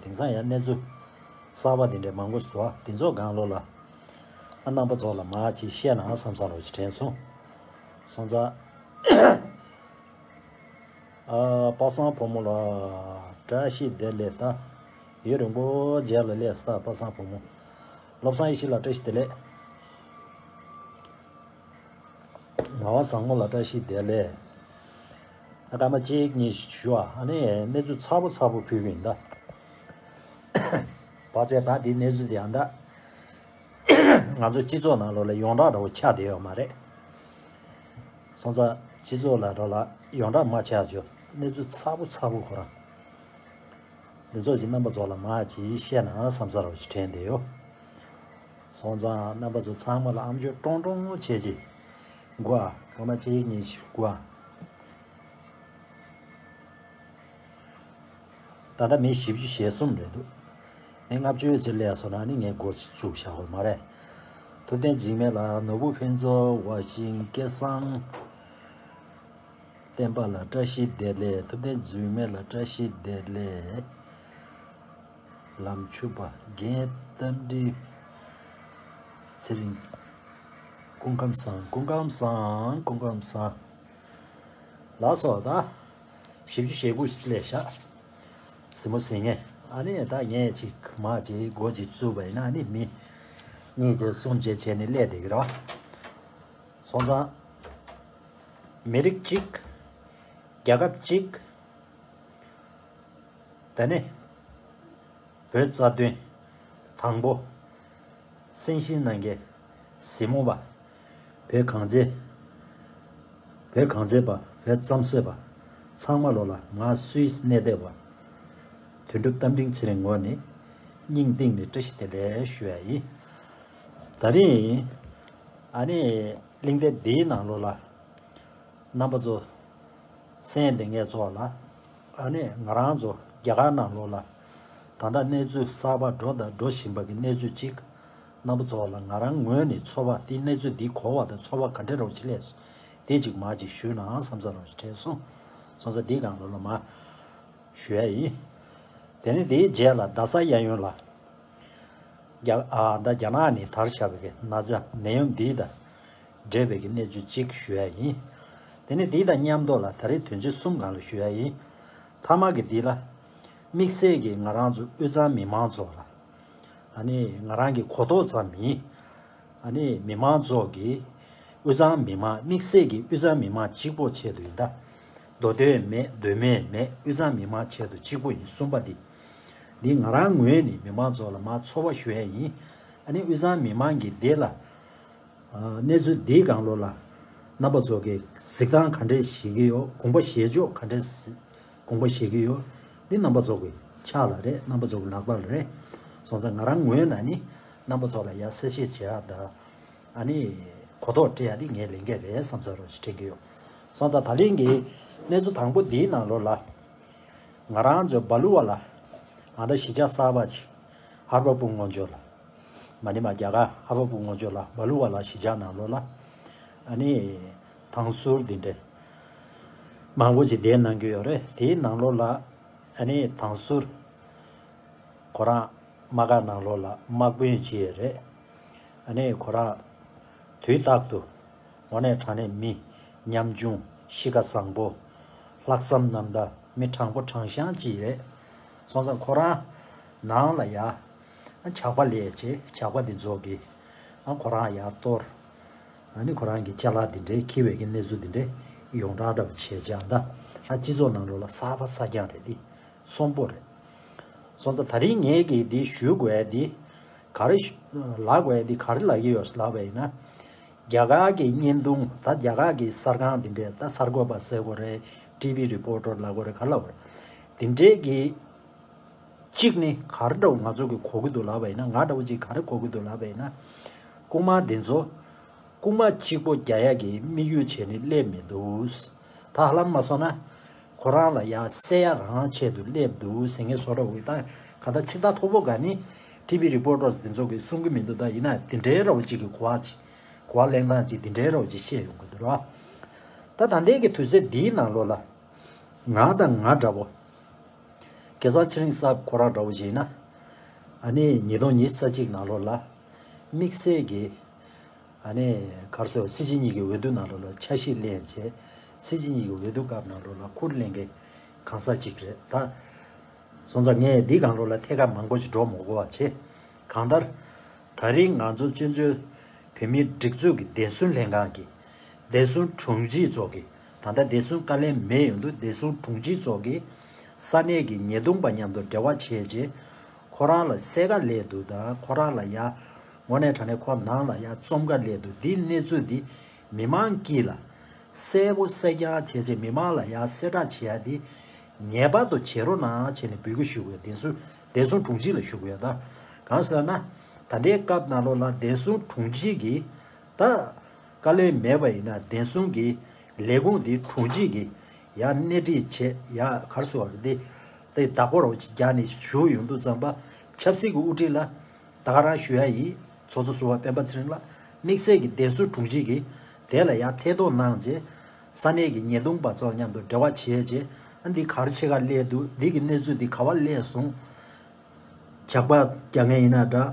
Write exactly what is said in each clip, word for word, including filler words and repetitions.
དེང་སང་ཡང་གནས་ཚུལ་གསར་པ་དེ་འདྲ་མང་པོ་ཞིག་འདུག་དེ་ཚོ་སྒང་ལོགས་ལ་ཨ་རྣམ་པ་ཚོ་ལ་མར་ཅིག་བཤད་ན་བསམ་བསམ་རོགས་ཅིག་དྲན་སོང་། སོང་ཙང་ཨ་པ་སངས་བུ་མོ་ལ་བཀྲ་ཤིས་བདེ་ལེགས། ད་ཡུན་རིང་པོ་རྗེས་ལ་སླེབས་སོང་། ད་པ་སངས་བུ་མོ། བློ་བཟང་ཡེ་ཤེས་ལགས་བཀྲ་ཤིས་བདེ་ལེགས། ངག་དབང་བཟང་མོ་ལགས་བཀྲ་ཤིས་བདེ་ལེགས། ད་སྐར་མ་གཅིག་གཉིས་ཞུ་བ། ཨ་ནི་གནས་ཚུལ་ཚ་པོ་ཚ་པོ་ཕུལ་གྱི་ཡིན་ད། བར་ཆད་ད་འདི་གནས་ཚུལ་དེ་ཡང་ད་ང་ཚོ་སྤྱི་ཚོགས་ནང་ལོགས་ལ་ཡོངས་གྲགས་འདྲ་བོ་ཆགས་བསྡད་ཡོད་མ་རེད། སོང་ཙང་སྤྱི་ཚོགས་ལ་འགྲོ་ལ་ཡོངས་གྲགས་མ་ཆགས་བྱུང་། གནས་ཚུལ་ཚ་པོ་ཚ་པོ་ཁོ་རང་། འདི་ཚོ་ཅིག་རྣམ་པ་ཚོ་ལ་མར་ཅིག་བཤད་ན་བསམ་ས་རོགས་ཅིག་དྲན་བསྡད་ཡོད། སོང་ཙང་རྣམ་པ་ཚོ་ཚང་མ་ལ་ཨམ་ཅོག་ཀྲོང་ཀྲོང་བྱས་ཅིག་སྒུག་ཨ། སྐར་མ་གཅིག་གཉིས་ཤིག་སྒུག་ཨ། ད་ལྟ་མི་བཞི་བཅུ་ཞེ་གསུམ་རེད་འདུག་མི་ལྔ་བཅུ་ཙམ་སླེབས་སོང་ན་ནི་ངས་འགོ་ཚུགས་བཞག་དགོས་མ་རེད། ཐུབ་བསྟན་འཇིགས་མེད་ལགས། ནོར་བུ་ཕུན་ཚོགས། ཝ་ཤིང་སྐལ་བཟང་། བསྟན་པ་ལགས་བཀྲ་ཤིས་བདེ་ལེགས། ཐུབ་བསྟན་འཇིགས་མེད་ལགས་བཀྲ་ཤིས་བདེ་ལེགས། ལམ་ཕྱུག་པ། རྒན་རྟ་མགྲིན་ཚེ་རིང་། སྐུ་ཁམས་བཟང་། སྐུ་ཁམས་བཟང་། སྐུ་ཁམས་བཟང་། ལགས་སོ། ད་བཞི་བཅུ་ཞེ་དགུ་སླེབས་ཤག་གཟིགས་མོ་གཟིགས་མཁན། ཨ་ནི་ད་ངས་ཅིག་མར་ཅིག་འགོ་ཅིག་བཙུགས་པ་ཡིན་ན་ཨ་ནི་མི་གཉིས་བརྒྱད་གསུམ་བརྒྱད་བྱས་ནས་སླེབས་བསྡད་ཀྱི་རེད་བ། སོང་ཙང་མི་རིགས་གཅིག་རྒྱལ་ཁབ་གཅིག་དེ་ནས་བོད་རྩ་དོན་དང་པོ། སེམས་ཤིང་ནང་གི་གཟིགས་མོ་བ། བོད་གངས་ཅན། བོད་གངས་ཅན་པ། བོད་རྩམ་ཟོས་པ། ཚང་མ་ལོ་ལ་ང་སུའི་གནས་བསྡད་པ། དོན་གྲུབ་རྟ་མགྲིན་ཚེ་རིང་ངོས་ནས་སྙིང་གཏིང་ནས་བཀྲ་ཤིས་བདེ་ལེགས་ཞུ་ཡ་ཡིན། ད་རིང་ཨ་ནི་གླེང་སྟེགས་འདིའི་ནང་ལོགས་ལ་རྣམ་པ་ཚོ་གསན་བསྡད་མཁན་ཚོ་ལ་ཨ་ནི་ང་རང་ཚོ་རྒྱ་གར་ནང་ལོགས་ལ་ད་ལྟ་གནས་ཚུལ་གསར་པ་འགྲོ་དང་འགྲོ་བཞིན་པ་གི་གནས་ཚུལ་གཅིག་རྣམ་པ་ཚོ་ལ་ང་རང་ངོས་ནས་ཚོར་བ་དེ་གནས་ཚུལ་འདི་གོ་བ་དང་ཚོར་བ་ག་འདྲ་རོགས་ཅིག་སླེབས་སོང་། དེ་གཅིག་མ་གཅིག་ཞུས་ན་བསམ་ས་རོགས་ཅིག་དྲན་སོང་། སོང་ཙང་འདི་སྒང་ལོགས་ལ་མ་ཞུ་ཡ་ཡིན། དེ་ནས་དེའི་རྗེས་ལ་རྡ་ས་གཡས་གཡོན་ལ་རྒྱ་ཨ་ད་རྒྱ་ནག་ནས་དར་བཞག་པའི་ན་ཚ་ནད་ཡམས་འདི་དང་འབྲེལ་བའི་གི་གནས་ཚུལ་གཅིག་ཞུ་ཡ་ཡིན། དེ་ནས་འདི་དང་མཉམ་དུ་ལ་ད་རེས་དོན་ཚན་གསུམ་སྒང་ལ་ཞུ་ཡ་ཡིན། མཐའ་མ་གི་འདི་ལ་དམིགས་བསལ་གྱི་ང་རང་ཚོ་དབུས་གཙང་མི་མང་ཚོ་ལ་ཨ་ནི་ང་རང་གི་གོ་རྟོགས་ཙམ་མིན། ཨ་ནི་མི་མང་ཚོགས་ཀྱི་དབུས་གཙང་མི་མང་དམིགས་བསལ་གྱི་དབུས་གཙང་མི་མང་གཅིག་པོ་ཆེད་དུ་ཡིན་ད། མདོ་སྟོད་མེད་མདོ་སྨད་མེད་དབུས་གཙང་མི་མང་ཆེད་དུ་གཅིག་པོ་ཡིན་གསུམ་པ་འདི། འདི་ང་རང་ངོས་ནས་མི་མང་ཚོ་ལ་མར་ཚོར་བ་ཞུ་ཡ་ཡིན། ཨ་ནི་དབུས་གཙང་མི་མང་གི་འདི་ལ་ཨ་གནས་ཚུལ་འདིའི་སྒང་ལོགས་ལ་རྣམ་པ་ཚོ་གིས་གཟིགས་སྟངས་ག་འདྲས་བྱེད་ཀྱི་ཡོད། དགོངས་པ་བཞེས་ཕྱོགས་ག་འདྲས་དགོངས་པ་བཞེས་ཀྱི་ཡོད། འདི་རྣམ་པ་ཚོ་གི་ཕྱག་ལ་རེད། རྣམ་པ་ཚོ་གི་ལག་པ་ལ་རེད། སོང་ཙང་ང་རང་ངོས་ནས་ནི་རྣམ་པ་ཚོ་ལ་ཡར་གསལ་བཤད་བྱེད་ཡག་དང་ཨ་ནི་གོ་རྟོགས་སྤྲད་ཡག་འདི་ངའི་ལས་འགན་རེད་བསམ་ས་རོགས་ཞིག་དྲན་གྱི་ཡོད། སོང་ཙང་ད་ལན་གྱི་གནས་ཚུལ་དང་པོ་འདིའི་ནང་ལོགས་ལ་ང་རང་ཚོ་སྦ་ལུ་བ་ལ་ཨ་ད་གཞིས་ཆགས་གསར་པ་ཅིག་ཧར་པ་སྤུ་སྔོན་ཇོ་ལ། མ་ཎི་མ་རྒྱ་གར་ཧར་པ་སྤུ་སྔོན་ཇོ་ལ་སྦ་ལུ་བ་ལ་གཞིས་ཆགས་ནང་ལོགས་ལ་ཨ་ནི་དྭང་ཟུར་འདི་འདྲས་མང་པོ་ཅིག་བསྡད་གནང་གི་ཡོད་རེད། དེའི་ནང་ལོགས་ལ་ཨ་ནི་དྭང་ཟུར་ཁོ་རང་དམག་སྒར་ནང་ལོགས་ལ་དམག་དཔོན་ཅིག་ཡོད་རེད། ཨ་ནི་ཁོ་རང་དུས་རྟག་ཏུ་དངོས་གནས་དྲང་གནས་མི་ཉམ་ཆུང་གཤིས་ཀ་བཟང་པོ་ལྷག་བསམ་རྣམ་དག་མི་དྲང་པོ་དྲང་ཤང་ཅིག་རེད། སོང་ཙང་ཁོ་རང་ནང་ལ་ཡ་ཇག་པ་ལས་བྱེད་ཇག་པ་འདི་ཚོ་གིས་ཨ་ཁོ་རང་ཡར་གཏོར། ཨ་ནི་ཁོ་རང་གི་ཅ་ལག་འདི་འདྲའི་འཁྱེར་བའི་གི་གནས་ཚུལ་འདི་འདྲའི་ཡོངས་གྲགས་འདྲ་པོ་བྱས་བྱས་ད་ཨ་སྤྱི་ཚོགས་ནང་ལོགས་ལ་གསར་པ་གསར་རྐྱང་རེད་འདི་གསོན་པོ་རེད། སོང་ཙང་ད་རིང་ངས་གི་འདི་ཞུ་དགོས་ཡ་འདི་ག་རེ་ཞུ་ལབ་དགོས་ཡ་འདི་ག་རེ་ལབ་ཀྱི་ཡོད་ཟེར་ལབ་པ་ཡིན་ན། རྒྱ་གར་གྱི་བརྙན་ཐུང་ད་རྒྱ་གར་གྱི་གསར་ཁང་འདི་འདྲས་ད་གསར་འགོད་པ་ཟེར་དགོས་རེད། ཊི་ཝི་རི་པོར་ཊར་ལབ་དགོས་རེད། ག་རེ་ལབ་དགོས་རེད། འདི་འདྲས་ཀྱི་གཅིག་ནི་ག་རེ་འདྲ་བོ་ང་ཚོ་གི་གོ་གི་འདུག་ལབ་པ་ཡིན་ན། ང་འདྲ་བོ་ཅིག་ག་རེ་གོ་གི་འདུག་ལབ་པ་ཡིན་ན། རྐུན་མ་འདི་ཚོ་རྐུན་མ་གཅིག་པོ་རྒྱག་ཡ་གི་དམིགས་ཡུལ་བྱས་ནས་སླེབས་མི་འདུག་ད་ཧ་ལམ་མ་སོང་ན་ཁོ་རང་ལ་ཡ་བསད་ཡ་རང་ཆེད་དུ་སླེབས་འདུག་ཟེར་མཁན་བཟོ་འདྲ་བོ་ད་ག་ད་ཚིག་ཐག་མཐོ་པོ་ག་ནི་ཊི་ཝི་རི་པོར་ཊར་འདི་ཚོ་གིས་གསུང་གི་མི་འདུག་ད་ཡིན་ན་དེ་འདྲའི་འདྲ་བོ་ཅིག་གི་གོ་བ་ཅིག་གོ་བ་གླེང་སྟངས་ཅིག་དེ་འདྲའི་འདྲ་བོ་ཅིག་བཤད་ཡོང་གི་འདུག་ར། ད་ད་ལྟའི་གི་དུས་ཚོད་འདིའི་ནང་ལོགས་ལ་ང་དང་ང་འདྲ་བོ་ སྐལ་བཟང་ཚེ་རིང་གསར་ཁོ་རང་འདྲ་བོ་ཞིག་ཡིན་ན། ཨ་ནི་ཉིས་སྟོང་ཉི་ཤུ་རྩ་གཅིག་ནང་ལོགས་ལ། དམིགས་བསལ་གྱི། ཨ་ནི་ག་རེ་ཟེར་བ། སྲིད་སྤྱི་གཉིས་ཀྱི་འོས་བསྡུ་ནང་ལོགས་ལ་འཆར་གཞི་ལེན་བྱས། སྲིད་སྤྱི་གཉིས་ཀྱི་འོས་བསྡུ་སྐབས་ནང་ལོགས་ལ་ཁུར་ལེན་མཁན་གང་ཟག་ཅིག་རེད་ད། སོང་ཙང་ངས་འདི་སྒང་ལོགས་ལ་ཐད་ཀར་མང་པོ་ཞིག་འགྲོ་མི་དགོས་པ་བྱས། གང་ལྟར། ད་རིང་ང་ཚོ་བཙན་བྱོལ་བོད་མིའི་སྒྲིག་འཛུགས་ཀྱི་བདེ་སྲུང་ལྷན་ཁང་གི་བདེ་སྲུང་དྲུང་ཆེ་ཚོ་གིས། ད་ལྟ་བདེ་སྲུང་བཀའ་བློན་མེད་ཡོང་དུས་བདེ་སྲུང་དྲུང་ཆེ་ཚོ་གིས་ས་གནས་ཀྱི་ཉེས་རྡུང་པ་མཉམ་དུ་འབྲེལ་བ་བྱས་རྗེས། ཁོ་རང་ལ་གསལ་ཁ་སླེབས་འདུག་དང་། ཁོ་རང་ལ་ཡ། དངོས་གནས་དྲང་གནས་ཁོ་ནང་ལ་ཡ་རྩོམ་ཁ་སླེབས་འདུག་འདིའི་གནས་ཚུལ་འདི་མི་མང་དཀྱིལ་ལ་གསལ་པོ་གསལ་རྐྱང་བྱས་རྗེས། མི་མང་ལ་ཡ་གསལ་བསྒྲགས་བྱེད་ཡ་འདི་ངེས་པར་དུ་བྱེད་རོགས་གནང་བྱས་ནས་འབོད་སྐུལ་ཞུ་དགོས། བདེ་སྲུང་བདེ་སྲུང་དྲུང་ཆེ་ལ་ཞུ་དགོས་ཡ། ད་གང་ཟེར་ན། ད་ལྟའི་སྐབས་ནང་ལོགས་ལ་བདེ་སྲུང་དྲུང་ཆེ་གིས། ད་བཀའ་བློན་མེད་པ་ཡིན་ན་བདེ་སྲུང་གི་ལས་ཁུངས་འདི་དྲུང་ཆེ་གིས་ཡར་སྣེ་ཁྲིད་བྱས། ཡ་ག་རེ་ཟེར་བ་རེད། དེ་དེ་བདག་པོ་རོགས་ཅིག་རྒྱག་ནས་བཞུགས་ཡོང་དུས་ཙམ་པ། ཆབ་སྲིད་ཀྱི་དབུ་ཁྲིད་ལ་ད་ག་རང་ཞུ་ཡ་ཡིན། ཚོགས་གཙོ་ཟུར་པ་སྤེན་པ་ཚེ་རིང་ལགས། དམིགས་བསལ་གྱི་བདེ་སྲུང་དྲུང་ཆེ་གིས་དེ་ལ་ཡར་ཐེ་གཏོགས་གནང་རྗེས། ས་གནས་ཀྱི་ཉེས་རྡུང་པ་ཚོ་མཉམ་དུ་འབྲེལ་བ་བྱས་རྗེས། ཨ། འདི་ག་རེ་བྱེད་ག་སླེབས་འདུག་འདི་གི་གནས་ཚུལ་འདི་ག་པར་སླེབས་སོང་། ཇག་པ་རྒྱག་མཁན་ཡིན་ན་འདྲ།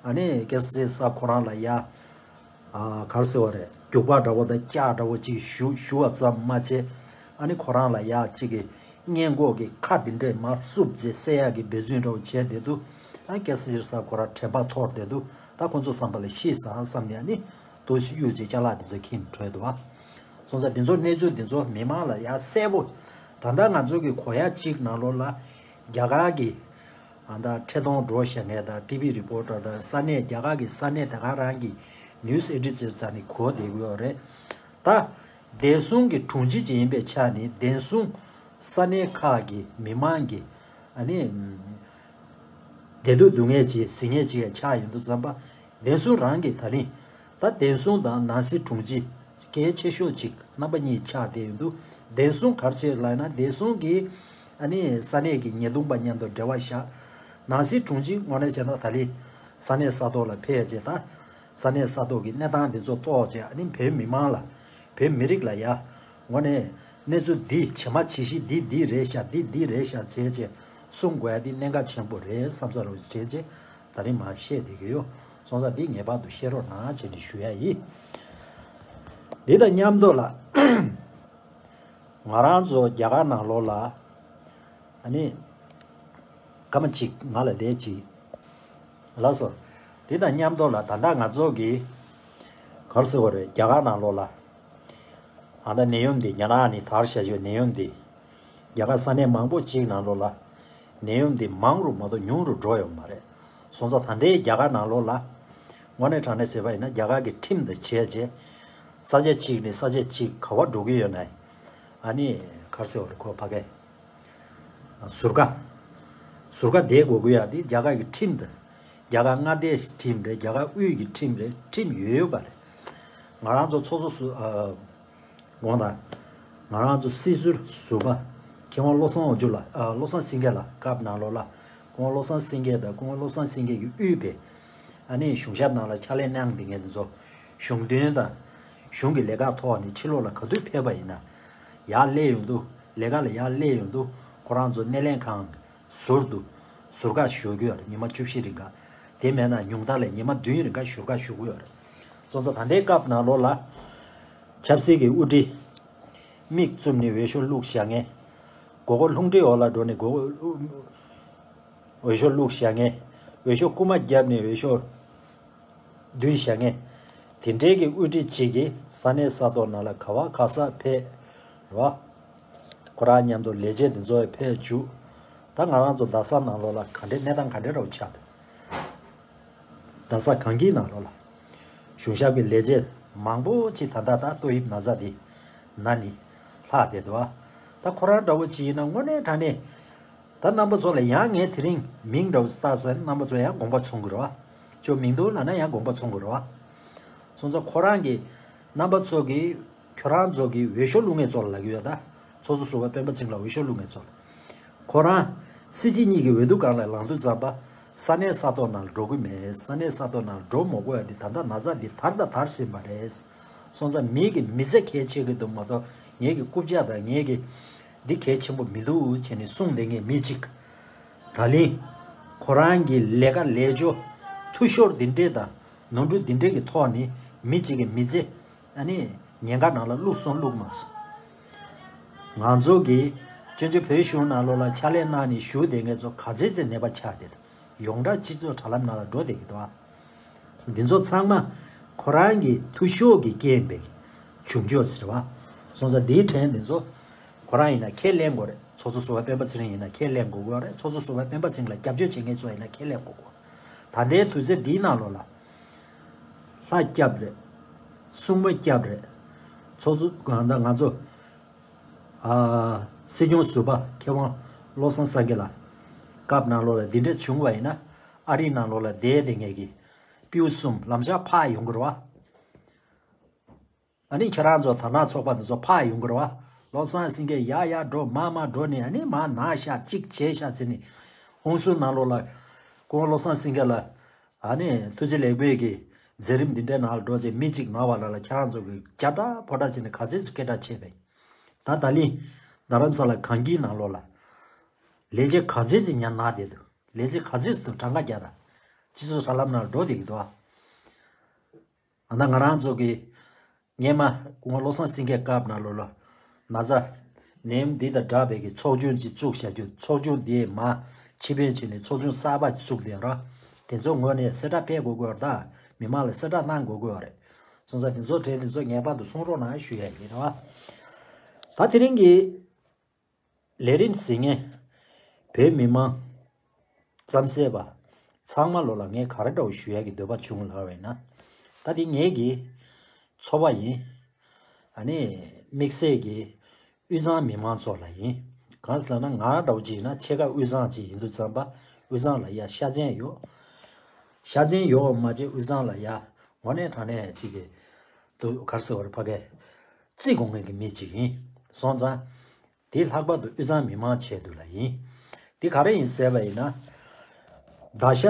ཨ་ནི་སྐལ་བཟང་ཚེ་རིང་གསར་ཁོ་རང་ལ་ཡ། ཨ། ག་རེ་ཟེར་བ་རེད། རྒྱུག་པ་འདྲ་བོ་དང་ལྕགས་འདྲ་བོ་ཅིག་ཞུ་ཞུ་བ་ཙམ་མ་བྱས། ཨ་ནི་ཁོ་རང་ལ་ཡ་ཅིག་གི་སྔས་མགོ་གི་ཁ་འདི་འདྲས་མར་བསུབ་རྗེས་བསད་ཡག་གི་འབད་བརྩོན་འདྲ་བོ་བྱས་བསྡད་འདུག་ཨ། སྐལ་བཟང་ཚེ་རིང་གསར་ཁོ་རང་དྲན་པ་འཐོར་བསྡད་འདུག་ད་ཁོ་ཚོ་བསམ་པ་ལ་ཤི་ས་བསམ་ནས། ཨ་ནི་དུ་གཡུག་རྗེས་ཅ་ལག་འདི་ཚོ་ཁྱེར་བྲོས་འདུག་བ། སོང་ཙང་འདི་ཚོ་གནས་ཚུལ་འདི་ཚོ་མི་མང་ལ་ཡ་གསལ་པོ། ད་ལྟ་ང་ཚོ་གི་གོ་ཡ་གཅིག་ནང་ལོགས་ལ་རྒྱ་གར་གྱི། ཨ། ད་འཕྲིན་གཏོང་འགྲོ་བཞག་མཁན་དང་། ཊི་ཝི་རི་པོ་ཊར་དང་། ས་གནས་རྒྱ་གར་གྱི་ས་གནས་དེ་ག་རང་གི་ནིའུ་སི་ཨེ་ཌི་ཚོའི་རྩ་ནས་གོ་བསྡད་ཀྱི་ཡོད་རེད། ད་བདེ་སྲུང་གི་དྲུང་ཆེ་ཅིག་ཡིན་པའི་ཆ་ནས། བདེ་སྲུང་ས་གནས་ཁག་གི་མི་མང་གི། ཨ་ནི་བདེ་སྡུག་སྡུག་བསྔལ་ཅིག་གཟིགས་མཁན་ཅིག་ཆགས་ཡོང་དུས་ཙམ་པ། བདེ་སྲུང་རང་གིས་ད་རིང་། ད་བདེ་སྲུང་དང་ནང་སྲིད་དྲུང་ཆེ་གལ་ཆེ་ཤོས་ཅིག་རྣམ་པ་གཉིས་ཆགས་བསྡད་ཡོང་དུས། བདེ་སྲུང་ག་རེ་བྱེད་ལབ་ན། བདེ་སྲུང་གིས། ཨ་ནི་ས་གནས་ཀྱི་ཉེས་རྡུང་པ་མཉམ་དུ་འབྲེལ་བ་བཞག་ནང་སྲིད་དྲུང་ཆེ་དངོས་གནས་བྱས་ན་ད་རིང་ས་གནས་ས་ཐོག་ལ་ཕེབས་རྗེས། ད་ས་གནས་ས་ཐོག་གི་གནས་སྟངས་འདི་ཚོ་རྟོགས་རྗེས། ཨ་ནི་བོད་མི་མང་ལ། བོད་མི་རིགས་ལ་ཡ། དངོས་གནས་གནས་ཚུལ་འདི་ཇི་མ་ཇི་བཞིན་འདི་འདི་རེད་ཤག་འདི་འདི་རེད་ཤག་བྱས་རྗེས་གསུང་དགོས་ཡ་འདི་གནད་འགག་ཆེན་པོ་རེད་བསམ་ས་རུ་བྱས་རྗེས། ད་རིང་མར་བཤད་བསྡད་ཀྱི་ཡོད། སོང་ཙང་འདི་ངེས་པར་དུ་ཤེས་རོགས་གནང་བྱས་ནས་ཞུ་ཡ་ཡིན། འདི་དང་མཉམ་དུ་ལ། ང་རང་ཚོ་རྒྱ་གར་ནང་ལོགས་ལ། ཨ་ནི་སྐར་མ་གཅིག་ང་ལ་ལས་གཅིག་ལགས་སོ། འདི་དང་མཉམ་དུ་ལ། ད་ལྟ་ང་ཚོ་གི་ག་རེ་ཟེར་དགོས་རེད། རྒྱ་གར་ནང་ལོགས་ལ། ཨ། ད་ནད་ཡམས་འདི་ཉེ་རང་ནས་དར་བཞག་ཡོད། ནད་ཡམས་འདི་རྒྱ་གར་ས་གནས་མང་པོ་ཅིག་ནང་ལོགས་ལ་ནད་ཡམས་འདི་མང་རུ་མ་གཏོགས་ཉུང་རུ་འགྲོ་ཡོད་མ་རེད། སོང་ཙང་ད་ལྟའི་རྒྱ་གར་ནང་ལོགས་ལ། དངོས་གནས་དྲང་གནས་བྱས་པ་ཡིན་ན། རྒྱ་གར་གྱི་ཁྲིམས་དང་བྱས་རྗེས། ས་ཆ་གཅིག་ནས་ས་ཆ་གཅིག་ག་པར་འགྲོ་གི་ཡོད་ན། ཨ་ནི་ག་རེ་ཟེར་དགོས་རེད། ཁོ་ཕ་གི་ཟུར་བཀག་ཟུར་བཀག་བསྡད་དགོས་ཀྱི་ཡོད་དེ། རྒྱ་གར་གྱི་ཁྲིམས་དང་། རྒྱ་གར་མངའ་སྡེའི་ཁྲིམས་རེད། རྒྱ་གར་དབུས་ཀྱི་ཁྲིམས་རེད། ཁྲིམས་ཡོད་ཡོད་པ་རེད། ང་རང་ཚོ་ཚོགས་གཙོ་ཟུར། ཨ། དགོངས་དག་ང་རང་ཚོ་སྲིད་ཟུར་ཟུར་པ་མཁས་དབང་བློ་བཟང་དབང་ཕྱུག་ལགས། ཨ། བློ་བཟང་སེང་གེ་ལགས། སྐབས་ནང་ལོགས་ལ་སྐུ་ངོ་བློ་བཟང་སེང་གེ་དང་། སྐུ་ངོ་བློ་བཟང་སེང་གེ་གིས་དབུས་པའི། ཨ་ནི་གཞུང་ཞབས་ནང་ལ་ཕྱག་ལས་གནང་བསྡད་མཁན་དེ་ཚོ། གཞུང་དོན་དང་གཞུང་གི་ལས་ཀ་ཐོག་ནས་ཕྱི་ལོགས་ལ་ག་དུས་ཕེབས་པ་ཡིན་ན། ཡར་སླེབས་ཡོང་དུས། ལས་ཀ་ལ་ཡར་སླེབས་ཡོང་དུས། ཁོ་རང་ཚོ་སྣེ་ལེན་ཁང་ཟུར་དུ་ཟུར་བཀག་ཞུ་གི་ཡོད་རེད། ཉི་མ་བཅུ་བཞི་རིང་ག་དེ་མེད་ན་ཉུང་མཐའ་ལ་ཉི་མ་བདུན་རིང་ག་ཟུར་བཀག་ཞུ་གི་ཡོད་རེད། སོང་ཙང་ད་ལྟའི་སྐབས་ནང་ལོགས་ལ། ཆབ་སྲིད་ཀྱི་དབུ་ཁྲིད་མིག་བཙུམ་ནས་འོས་ཤོག་བླུགས་བཞག་མཁན། མགོ་སྐོར་རླུང་འཕྲིན་འོག་ལ་འགྲོ་ནས་མགོ་འོས་ཤོག་བླུགས་བཞག་མཁན། འོས་ཤོག་རྐུ་མ་བརྒྱབ་ནས་འོས་ཤོག་བསྡུས་བཞག་མཁན། དེ་འདྲའི་གི་དབུ་ཁྲིད་ཅིག་གིས་ས་གནས་ས་ཐོག་ནང་ལ་ག་པར་ག་ས་ཕེབས་རེད་བ། ཁོ་རང་མཉམ་དུ་ལས་བྱེད་དེ་ཚོ་ཕེབས་བཅུག་ད་ང་རང་ཚོ་རྡ་ས་ནང་ལོགས་ལ་ག་འདྲའི་གནས་སྟངས་ག་འདྲའི་འདྲ་བོ་ཆགས་འདུག་རྡ་ས་གངས་སྐྱིད་ནང་ལོགས་ལ་གཞུང་ཞབས་ཀྱི་ལས་བྱེད་མང་པོ་ཅིག་ད་ལྟ་ད་ཏོག་དབྱིབས་ན་ཚ་འདི་ན་ནས་ལྷག་བསྡད་འདུག་ད་ཁོ་རང་འདྲ་བོ་ཅིག་ཡིན་ན་དངོས་གནས་དྲང་གནས། ད་རྣམ་པ་ཚོ་ལ་ཡང་ངས་དེ་རིང་མིང་འདྲ་བོ་བཏགས་ཙང་རྣམ་པ་ཚོ་ཡང་དགོངས་པ་ཚོམ་གྱི་རེད་བ། ཅོ་མིང་འདུག་ལབ་ན་ཡང་དགོངས་པ་ཚོམ་གྱི་རེད་བ། སོང་ཙང་ཁོ་རང་གིས་རྣམ་པ་ཚོ་གིས་ཁྱོད་རང་ཚོ་གིས་འོས་ཤོག་བླུག་མཁན་ཚོ་ལ་ལབ་ཀྱི་ཡོད་ད། ཚོགས་གཙོ་ཟུར་པ་སྤེན་པ་ཚེ་རིང་ལ་འོས་ཤོག་བླུག་མཁན་ཚོ་ལ། ཁོ་རང་སྲིད་སྤྱི་གཉིས་ཀྱི་འོས་བསྡུ་སྒང་ལ་ལངས་དུས་ཙམ་པ། ས་གནས་ས་ཐོག་ནང་ལ་འགྲོ་གི་མེད། ས་གནས་ས་ཐོག་ནང་ལ་འགྲོ་མ་དགོས་ཡ་འདི་ད་ལྟ་ན་ཚ་འདི་དར་དང་དར་བཞིན་པ་རེད། སོང་ཙང་མི་གི་མི་ཚེ་གལ་ཆེ་གི་འདུག་མ་གཏོགས་ངེད་ཀྱི་རྐུབ་བཀྱག་དང་ངེད་ཀྱི་འདི་གལ་ཆེན་པོ་མི་འདུག་བྱས་ནས་གསུངས་བསྡད་མཁན་མི་གཅིག་ད་ལན་ཁོ་རང་གི་ལས་ཀ་ལས་ཕྱོགས་འཐུས་ཤོར་འདི་འདྲས་དང་ནོར་འཁྲུལ་འདི་འདྲས་ཀྱི་ཐོག་ནས་མི་གཅིག་གི་མི་ཚེ་ཨ་ནི་ཉེན་ཁ་ནང་ལ་བླུགས་སོང་བླུགས་མ་སོང་། ང་ཚོ་གི་བཙན་བྱོལ་བོད་གཞུང་ནང་ལོགས་ལ་ཕྱག་ལས་གནང་ནས་བཞུགས་བསྡད་མཁན་ཚོ་ག་ཚོད་ཚོད་ནད་པ་ཆགས་བསྡད་འདུག་ཡོངས་གྲགས་སྤྱི་ཚོགས་དྲ་ལམ་ནང་ལ་འགྲོ་བསྡད་ཀྱི་འདུག་ཨ། འདི་ཚོ་ཚང་མ་ཁོ་རང་གི་འཐུས་ཤོར་གྱི་རྐྱེན་པས་བྱུང་ཆོག་ཟེར་བ། སོང་ཙང་འདིའི་ཕྲན་འདི་ཚོ་ཁོ་རང་ཡིན་ན་ཁས་ལེན་དགོས་རེད། ཚོགས་གཙོ་ཟུར་པ་སྤེན་པ་ཚེ་རིང་ཡིན་ན་ཁས་ལེན་དགོས་ཀྱི་ཡོད་རེད། ཚོགས་གཙོ་ཟུར་པ་སྤེན་པ་ཚེ་རིང་ལ་སྐྱབས་བཅོལ་བྱེད་མཁན་ཚོ་ཡིན་ན་ཁས་ལེན་དགོས་ཀྱི་ཡོད། ད་ལྟའི་དུས་ཚོད་འདིའི་ནང་ལོགས་ལ་ལྷ་སྐྱབས་རེད། སྲུང་མ་སྐྱབས་རེད། ཚོགས་གཙོ་གང་ལྟར་ང་ཚོ་ཨ་སྲིད་སྐྱོང་ཟུར་པ་མཁས་དབང་བློ་བཟང་སེང་གེ་ལགས་སྐབས་ནང་ལོགས་ལ་འདི་འདྲ་བྱུང་བ་ཡིན་ན་ཨ་རིའི་ནང་ལོགས་ལ་བསྡད་བསྡད་མཁན་གྱི་སྤྲེའུ་གསུམ་ལམ་ཞག་ཕར་ཡོང་གི་རེད་བ། ཨ་ནི་ཁྱེད་རང་ཚོ་དར་ནག་ཚོགས་པ་འདི་ཚོ་ཕར་ཡོང་གི་རེད་བ། བློ་བཟང་སེང་གེ་ཡར་ཡར་འགྲོ་མར་མར་འགྲོ་ནས་ཨ་ནི་མར་ནང་བཞག་གཅིག་བྱས་བཞག་ཟེར་ནས། ཧུན་སུར་ནང་ལོགས་ལ་སྐུ་ངོ་བློ་བཟང་སེང་གེ་ལ་ཨ་ནི་ཐུགས་རྗེ་ལེགས་འབུལ་གྱི་མཛད་རིམ་འདི་འདྲའི་ནང་ལ་འགྲོ་ཚེ་མི་གཅིག་མར་བ་ལ་ལ་ཁྱེད་རང་ཚོ་གི་རྒྱ་གྲགས་ཕོ་གྲགས་བྱས་ནས་ག་ཚོད་ཅིག་སྐད་གྲགས་ཆེ་བས། ད་ད་ལན་རྡ་རམ་ས་ལ་གངས་སྐྱིད་ནང་ལོགས་ལ་ལས་བྱེད་ག་ཚོད་ཅིག་ཉར་ནས་བསྡད་འདུག་ལས་བྱེད་ག་ཚོད་ཅིག་འདུག་གྲངས་ཀ་རྒྱག་དང་། སྤྱི་ཚོགས་དྲ་ལམ་ནང་འགྲོ་བསྡད་ཀྱི་འདུག་ཨ། ཨ་ད་ང་རང་ཚོ་གི་སྔས་མ་སྐུ་ངོ་བློ་བཟང་སེང་གེའི་སྐབས་ནང་ལོགས་ལ་ན་ཚ་ནད་ཡམས་འདི་དང་འདྲ་བའི་གི་ཚོགས་ཆུང་ཅིག་བཙུགས་བཞག་རྒྱུ། ཚོགས་ཆུང་འདིའི་མ་ཕྱི་འབོད་བྱས་ནས་ཚོགས་ཆུང་གསར་པ་བཙུགས་བསྡད་ར། དེ་ཚོ་ངོས་ནས་གསལ་བསྒྲགས་སྤེལ་དགོས་ཀྱི་ཡོད་རེད། ད་མི་མང་ལ་གསལ་བསྒྲགས་གནང་དགོས་ཀྱི་ཡོད་རེད། སོང་ཙང་དེ་ཚོ་གྲས་དེ་ཚོ་ངེས་པར་དུ་གསུང་རོགས་གནང་ཞུ་ཡ་ཡིན་ར་བ། ད་དེ་རིང་གི་ལས་རིམ་གཟིགས་མཁན་བོད་མི་མང་རྩམ་ཟས་པ་ཚང་མ་ལོ་ལ་ངས་ག་རེ་འདྲ་བོ་ཞུ་ཡག་གི་འདོད་པ་བྱུང་ལབ་པ་ཡིན་ན། ད་དེ་ངེད་ཀྱི་ཚོ་པ་ཡིན། ཨ་ནི་དམིགས་བསལ་གྱི་དབུས་གཙང་མི་མང་ཚོ་ལ་ཡིན། གང་ཟེར་ན་ང་འདྲ་བོ་ཅིག་ཡིན་ན་ཕྱེད་ཀ་དབུས་གཙང་ཅིག་ཡིན་དུས་ཙམ་པ་དབུས་གཙང་ལ་ཡ་ཤ་ཚན་ཡོད། ཤ་ཚན་ཡོད་པ་མ་ཚད་དབུས་གཙང་ལ་ཡ་དངོས་གནས་དྲང་གནས་ཅིག་གི་དུ་ག་རེ་ཟེར་བ་རེད་ཕ་གི་བརྩི་དགོས་མཁན་གྱི་མི་ཅིག་ཡིན། སོང་ཙང་། དེ་ལྷག་པར་དུ་དབུས་གཙང་མི་མང་ཆེད་དུ་ལ་ཡིན། དེ་ག་རེ་ཡིན་ཟེར་བ་ཡིན་ན། ད་ཤ།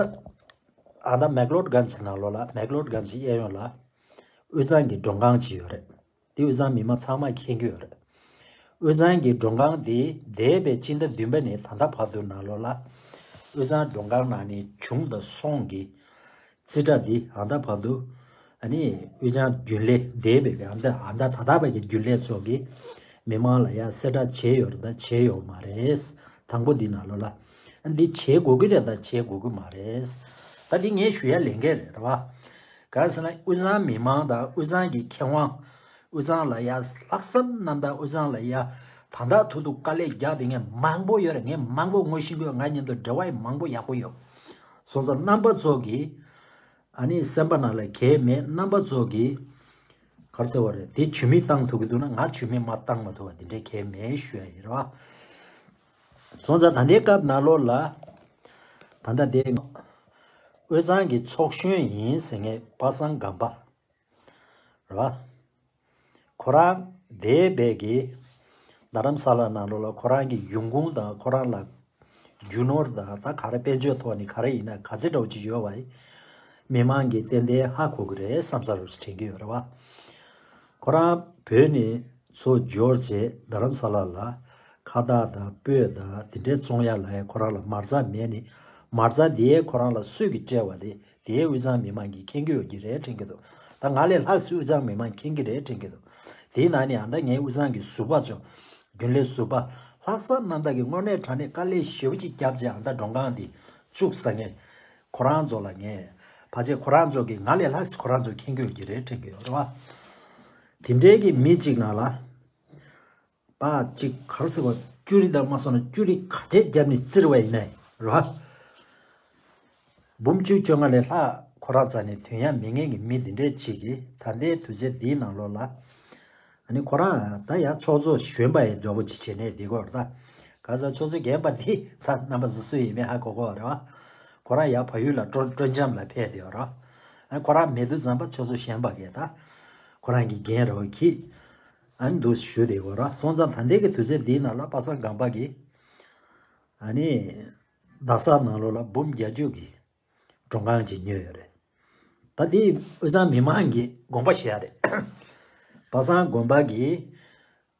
ཨ་ད་མེག་ལོར་གྷན་ཇི་ནང་ལོགས་ལ་མེག་ལོར་གྷན་ཇི་གཡས་གཡོན་ལ། དབུས་གཙང་གི་མགྲོན་ཁང་ཅིག་ཡོད་རེད། དེ་དབུས་གཙང་མི་མང་ཚང་མ་མཁྱེན་གྱི་ཡོད་རེད། དབུས་གཙང་གི་མགྲོན་ཁང་དེ་འདས་པའི་སྤྱི་ཟླ་བདུན་པ་ནས་ད་ལྟ་བར་དུ་ནང་ལོགས་ལ། དབུས་གཙང་མགྲོན་ཁང་ནང་ནས་བྱུང་དང་སོང་གི་རྩིས་ཁྲ་འདི་ཨ་ད་བར་དུ་ཨ་ནི་དབུས་གཙང་རྒྱུན་ལས་འདས་པའི་ཨ་ད་ཨ་ད་ད་ལྟ་བར་གྱི་རྒྱུན་ལས་ཚོ་གིས་མི་མང་ལ་ཡང་གསལ་བསྒྲགས་བྱས་ཡོད་རེད་ད་བྱས་ཡོད་མ་རེད། དང་པོ་འདི་ནང་ལོགས་ལ་ཨ་འདི་བྱེད་དགོས་ཀྱི་རེད་ད་བྱེད་དགོས་ཀྱི་མ་རེད། ད་འདི་ངས་ཞུ་ཡ་ལས་འགན་རེད་རེད་བ། གང་ཟེར་ན་དབུས་གཙང་མི་མང་དང་དབུས་གཙང་གི་མཁས་དབང་། དབུས་གཙང་ལ་ཡ་ལྷག་བསམ་རྣམ་དག་དབུས་གཙང་ལ་ཡ་ད་ལྟ་ཐུག་ཐུག་དཀའ་ལས་རྒྱག་བསྡད་མཁན་མང་པོ་ཡོད་རེད། ངས་མང་པོ་ངོ་ཤེས་ཀྱི་ཡོད། ང་མཉམ་དུ་འབྲེལ་བ་ཡང་མང་པོ་ཡག་པོ་ཡོད། སོང་ཙང་རྣམ་པ་ཚོ་གིས་ཨ་ནི་སེམས་པ་ནང་ལ་གལ་མེད། རྣམ་པ་ཚོ་གིས་ག་རེ་ཟེར་བ་རེད། དེ་ཇུས་མེད་བཏང་ཐུབ་ཀྱི་འདུག་ན་ང་ཇུས་མེད་མ་བཏང་མ་ཐུབ་པ་དེ་འདྲའི་གལ་མེད་ཞུ་ཡ་ཡིན་རེད་བ། སོང་ཙང་ད་ལྟའི་སྐབས་ནང་ལོགས་ལ་ད་ལྟ་དེ་དབུས་གཙང་གི་ཚོགས་གཞོན་ཡིན་ཟེར་མཁན་པ་སངས་སྒམ་པ། རེད་བ། ཁོ་རང་འདས་པའི་གི་རྡ་རམ་ས་ལ་ནང་ལོགས་ལ་ཁོ་རང་གི་ཡོང་ཁུངས་དང་ཁོ་རང་ལ་རྒྱུ་ནོར་དང་ད་ག་རེ་དཔལ་འབྱོར་ཐོག་ནས་ག་རེ་ཡིན་ན་ག་ཚོད་འདྲ་བོ་ཅིག་ཡོད་པ་མི་མང་གིས་ཏན་ཏན་ཧ་གོ་གི་རེད་བསམ་ས་རུ་དྲན་གྱི་ཡོད་རེད་བ། ཁོ་རང་བོད་ནས་ཚུར་འབྱོར་རྗེས་རྡ་རམ་ས་ལ་ལ་ཁ་བཏགས་དང་སྤོས་དང་དེ་འདྲའི་བཙོང་ཡ་ལ་ཡ་ཁོ་རང་ལ་མ་རྩ་མེད་ནི་མ་རྩ་དེ་ཁོ་རང་ལ་སུས་ཀྱིས་སྤྲད་པ་དེ། དེའི་དབུས་གཙང་མི་མང་གིས་མཁྱེན་གྱི་ཡོད་ཀྱི་རེད་དྲན་གྱི་འདུག་ད་ང་ལས་ལྷག་ཙམ་དབུས་གཙང་མི་མང་མཁྱེན་གྱི་རེད་དྲན་གྱི་འདུག་དེའི་ནང་ནས་ཨ་ད་ངའི་དབུས་གཙང་གི་ཟུར་པ་ཚོ། རྒྱུན་ལས་ཟུར་པ། ལྷག་བསམ་རྣམ་དག་གིས་དངོས་གནས་དྲང་གནས་དཀའ་ལས་ཞེ་པོ་ཅིག་བརྒྱབ་བྱས་ཨ་ད་མགྲོན་ཁང་འདི་བཙུགས་ས་ངས། ཁོ་རང་ཚོ་ལ་ངས། ཕལ་ཆེར་ཁོ་རང་ཚོ་གིས་ང་ལས་ལྷག་ཙམ་ཁོ་རང་ཚོ་མཁྱེན་གྱི་ཡོད་ཀྱི་རེད་དྲན་གྱི་ཡོད་རེད་བ། དེ་འདྲའི་གི་མི་གཅིག་ནང་ལ། པ་གཅིག་ག་རེ་ཟེར་བ་ཅོ་རི་དང་མ་སོང་ན་ཅོ་རི་ག་ཚད་བརྒྱབ་ནས་བཙིར་བ་ཡིན་ནའི་ར། འབུམ་བཅུ་བཅོ་ལྔ་ལས་ལྷག་ཁོ་རང་རྩ་ནས་ཐོན་ཡ་མེད་མཁན་གྱི་མི་འདི་འདྲས་གཅིག་གིས་ད་ལྟའི་དུས་ཚོད་འདིའི་ནང་ལོགས་ལ། ཨ་ནི་ཁོ་རང་ད་ཡ་ཚོགས་གཙོ་གཞོན་པ་ཡི་འདྲ་པོ་ཅིག་བྱས་ནས་འདི་སྐོར་ད། ག་ས་ཚོགས་གཙོ་རྒན་པ་འདི་ད་རྣམ་པ་སོ་སོ་ཡིན་མིན་ཧ་གོ་གོ་རེད་བ། ཁོ་རང་ཡ་བལ་ཡུལ་ལ་སྤྲོ་སྤྲོ་འཆམ་ལ་ཕེབས་བསྡད་ཡོད་ར། ཨ་ཁོ་རང་མེད་དུས་ཙམ་པ་ཚོགས་གཙོ་གཞོན་པ་གིས་ད། ཁོ་རང་གི་འགན་རེད་བ་གིས། ཨ་ནི་འདུག་ཞུས་བསྡད་ཡོད་ར། སོང་ཙང་ད་ལྟའི་གི་དུས་ཚོད་འདིའི་ནང་ལ་པ་སངས་སྒམ་པ་གིས། ཨ་ནི། རྡ་ས་ནང་ལོགས་ལ་འབུམ་བརྒྱད་ཅུ་གི་མགྲོན་ཁང་ཅིག་ཉོས་ཡོད་རེད། ད་དེ་དབུས་གཙང་མི་མང་གིས་དགོངས་པ་བཞེས་ཡ་རེད། པ་སངས་དགོན་པ་གིས་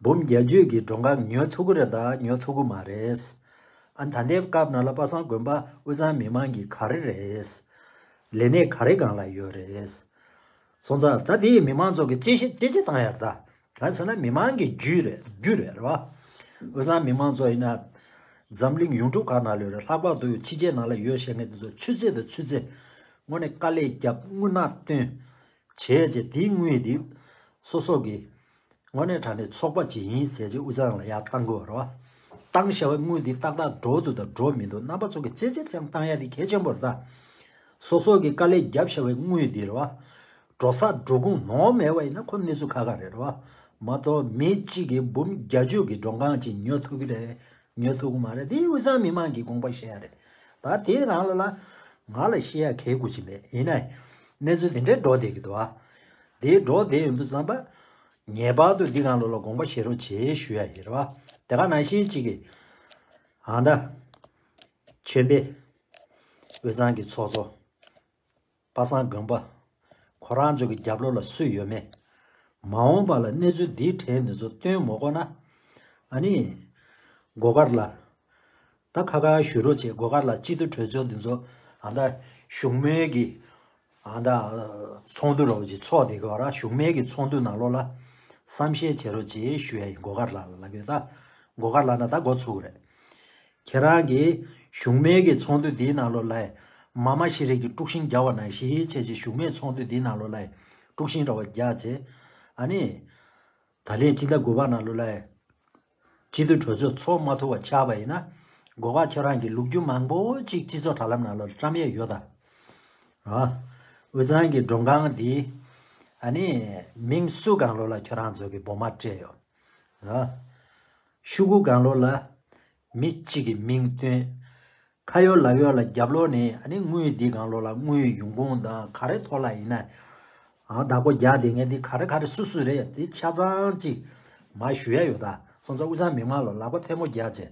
འབུམ་བརྒྱད་ཅུ་གི་མགྲོན་ཁང་ཉོ་ཐུབ་ཀྱི་རེད་ད་ཉོ་ཐུབ་ཀྱི་མ་རེད། ཨ་ད་ལྟའི་སྐབས་ནང་ལ་པ་སངས་དགོན་པ་དབུས་གཙང་མི་མང་གི་ག་རེ་རེད། ལས་གནས་ག་རེ་སྒང་ལ་ཡོད་རེད། སོང་ཙང་ད་དེ་ཡི་མི་མང་ཚོ་གི་དཔྱད་ཞིབ་དཔྱད་ཞིབ་བཏང་ཡར་ད། གང་ཟེར་ན་མི་མང་གི་རྒྱུད་རེད་རྒྱུད་རེད་རེད་བ། དབུས་གཙང་མི་མང་ཚོ་ཡིན་ན། འཛམ་གླིང་ཡུལ་གྲུ་ག་ནང་ལ་ཡོད་རེད། ལྷག་པར་དུ་ཕྱི་རྒྱལ་ནང་ལ་ཡོད་བཤད་མཁན་དེ་ཚོ་ཆུ་ཚོད་དང་ཆུ་ཚོད། དངོས་གནས་དཀའ་ལས་བརྒྱབ་དངུལ་ནག་བཏོན། བྱས་རྗེས་དེའི་དངུལ་དེ་སོ་སོ་གི་དངོས་གནས་དྲང་གནས་ཚོགས་པ་ཅིག་ཡིན་ཟེར་རྗེས་དབུས་གཙང་ལ་ཡར་བཏང་དགོས་རེད་བ། བཏང་བཞག་པའི་དངུལ་འདི་ཏག་ཏག་འགྲོ་འདུག་དང་འགྲོ་མི་འདུག་རྣམ་པ་ཚོ་གི་རྩད་གཅོད་ཀྱང་བཏང་ཡ་དེ་གལ་ཆེན་པོ་རེད་ད། སོ་སོ་གི་དཀའ་ལས་བརྒྱབ་བཞག་པའི་དངུལ་འདི་རེད་བ། འགྲོ་ས་འགྲོ་ཁུངས་ནོར་མེད་པ་ཡིན་ན་ཁོ་གནས་ཚུལ་ཁག་ཁག་རེད་རེད་བ། མ་གཏོགས་མི་གཅིག་གིས་འབུམ་བརྒྱད་ཅུ་གི་མགྲོན་ཁང་ཅིག་ཉོ་ཐུབ་ཀྱི་རེད། ཉོ་ཐུབ་ཀྱི་མ་རེད། དེ་དབུས་གཙང་མི་མང་གི་དགོངས་པ་བཞེས་ཡ་རེད། ད་དེ་རང་ལ་ལ་ང་ལ་བཤད་ཡ་གལ་དགོས་ཀྱི་མེད། ཡིན་ནའི་གནས་ཚུལ་དེ་འདྲའི་འགྲོ་བསྡད་ཀྱི་འདུག་ཨ། དེ་འགྲོ་བསྡད་ཡོང་དུས་ཙམ་པ། ངེས་པར་དུ་འདི་སྒང་ལོགས་ལ་དགོངས་པ་བཞེས་རོགས་བྱེད་ཞུ་ཡ་ཡིན་རེད་བ། དེ་ག་ནང་བཞིན་གཅིག་གིས་ཨ་ད་ཆོས་པའི་དབུས་གཙང་གི་ཚོགས་གཙོ་པ་སངས་དགོན་པ་ཁོ་རང་ཚོ་གི་རྒྱབ་ལོགས་ལ་སུ་ཡོད་མེད། མ་འོངས་པ་ལ་གནས་ཚུལ་འདིའི་གྲས་འདི་ཚོ་སྟོན་མ་དགོས་ན། ཨ་ནི་སྒོ་དཀར་ལ། ད་ཁ་ཁ་ཞུ་རོགས་བྱེད། སྒོ་དཀར་ལ་སྤྱི་འཐུས་གྲོས་ཚོགས་འདི་ཚོ་ཨ་ད་བཞུགས་མོལ་གྱི་ཨ་ད་ཚོགས་འདུ་རོགས་ཀྱི་ཚོགས་དེ་ག་ར་བཞུགས་མོལ་གྱི་ཚོགས་འདུ་ནང་ལོགས་ལ་བསམ་ཤེས་བྱེད་རོགས་བྱེད་ཞུ་ཡ་ཡིན། སྒོ་དཀར་ལགས་ལ་ལབ་ཡོད་ད། སྒོ་དཀར་ལགས་ན་ད་འགོ་ཚུགས་རེད། ཁྱེད་རང་གིས་བཞུགས་མོལ་གྱི་ཚོགས་འདུ་དེའི་ནང་ལོགས་ལ་མ་མ་ཤི་རིགས་ཀྱི་དཀྲུག་ཤིང་རྒྱག་པ་ནང་བཞིན་བྱས་ཀྱི་བཞུགས་མོལ་ཚོགས་འདུ་དེའི་ནང་ལོགས་ལ་དཀྲུག་ཤིང་ར་བ་རྒྱག་བྱས་ཨ་ནི། ད་ལན་སྤྱི་ཟླ་དགུ་པ་ནང་ལོགས་ལ་སྤྱི་འཐུས་གྲོས་ཚོགས་ཚོགས་མ་ཐུབ་པ་ཆགས་པ་ཡིན་ན། སྒོ་ཁ་ཁྱེད་རང་གི་ལོ་རྒྱུས་མང་པོ་ཅིག་སྤྱི་ཚོགས་དྲ་ལམ་ནང་ལོགས་བཀྲམ་ཡས་ཡོད་ད། ར། དབུས་གཙང་གི་མགྲོན་ཁང་འདི་ཨ་ནི་མིང་སུ་སྒང་ལོགས་ལ་ཁྱེད་རང་ཚོ་གི་སྦོམ་མ་སྤྲད་ཡོད། ར། ཤོག་གུ་སྒང་ལོགས་ལ་མི་གཅིག་གི་མིང་བཏོན། ཁ་ཡོད་ལག་ཡོད་ལ་རྒྱབ་ལོགས་ནས་ཨ་ནི་དངུལ་འདི་སྒང་ལོགས་ལ་དངུལ་ཡོང་ཁུངས་དང་ག་རེ་ཐོག་ལ་ཡིན་ན། ཨ་བདག་པོ་རྒྱག་བསྡད་མཁན་འདི་ག་རེ་ག་རེ་སུ་སུ་རེད། འདི་ཆ་ཚང་གཅིག་མར་ཞུ་ཡ་ཡོད་ད། སོང་ཙང་དབུས་གཙང་མི་མང་ལ་ལག་པ་ཐལ་མོ་རྒྱག་བྱས།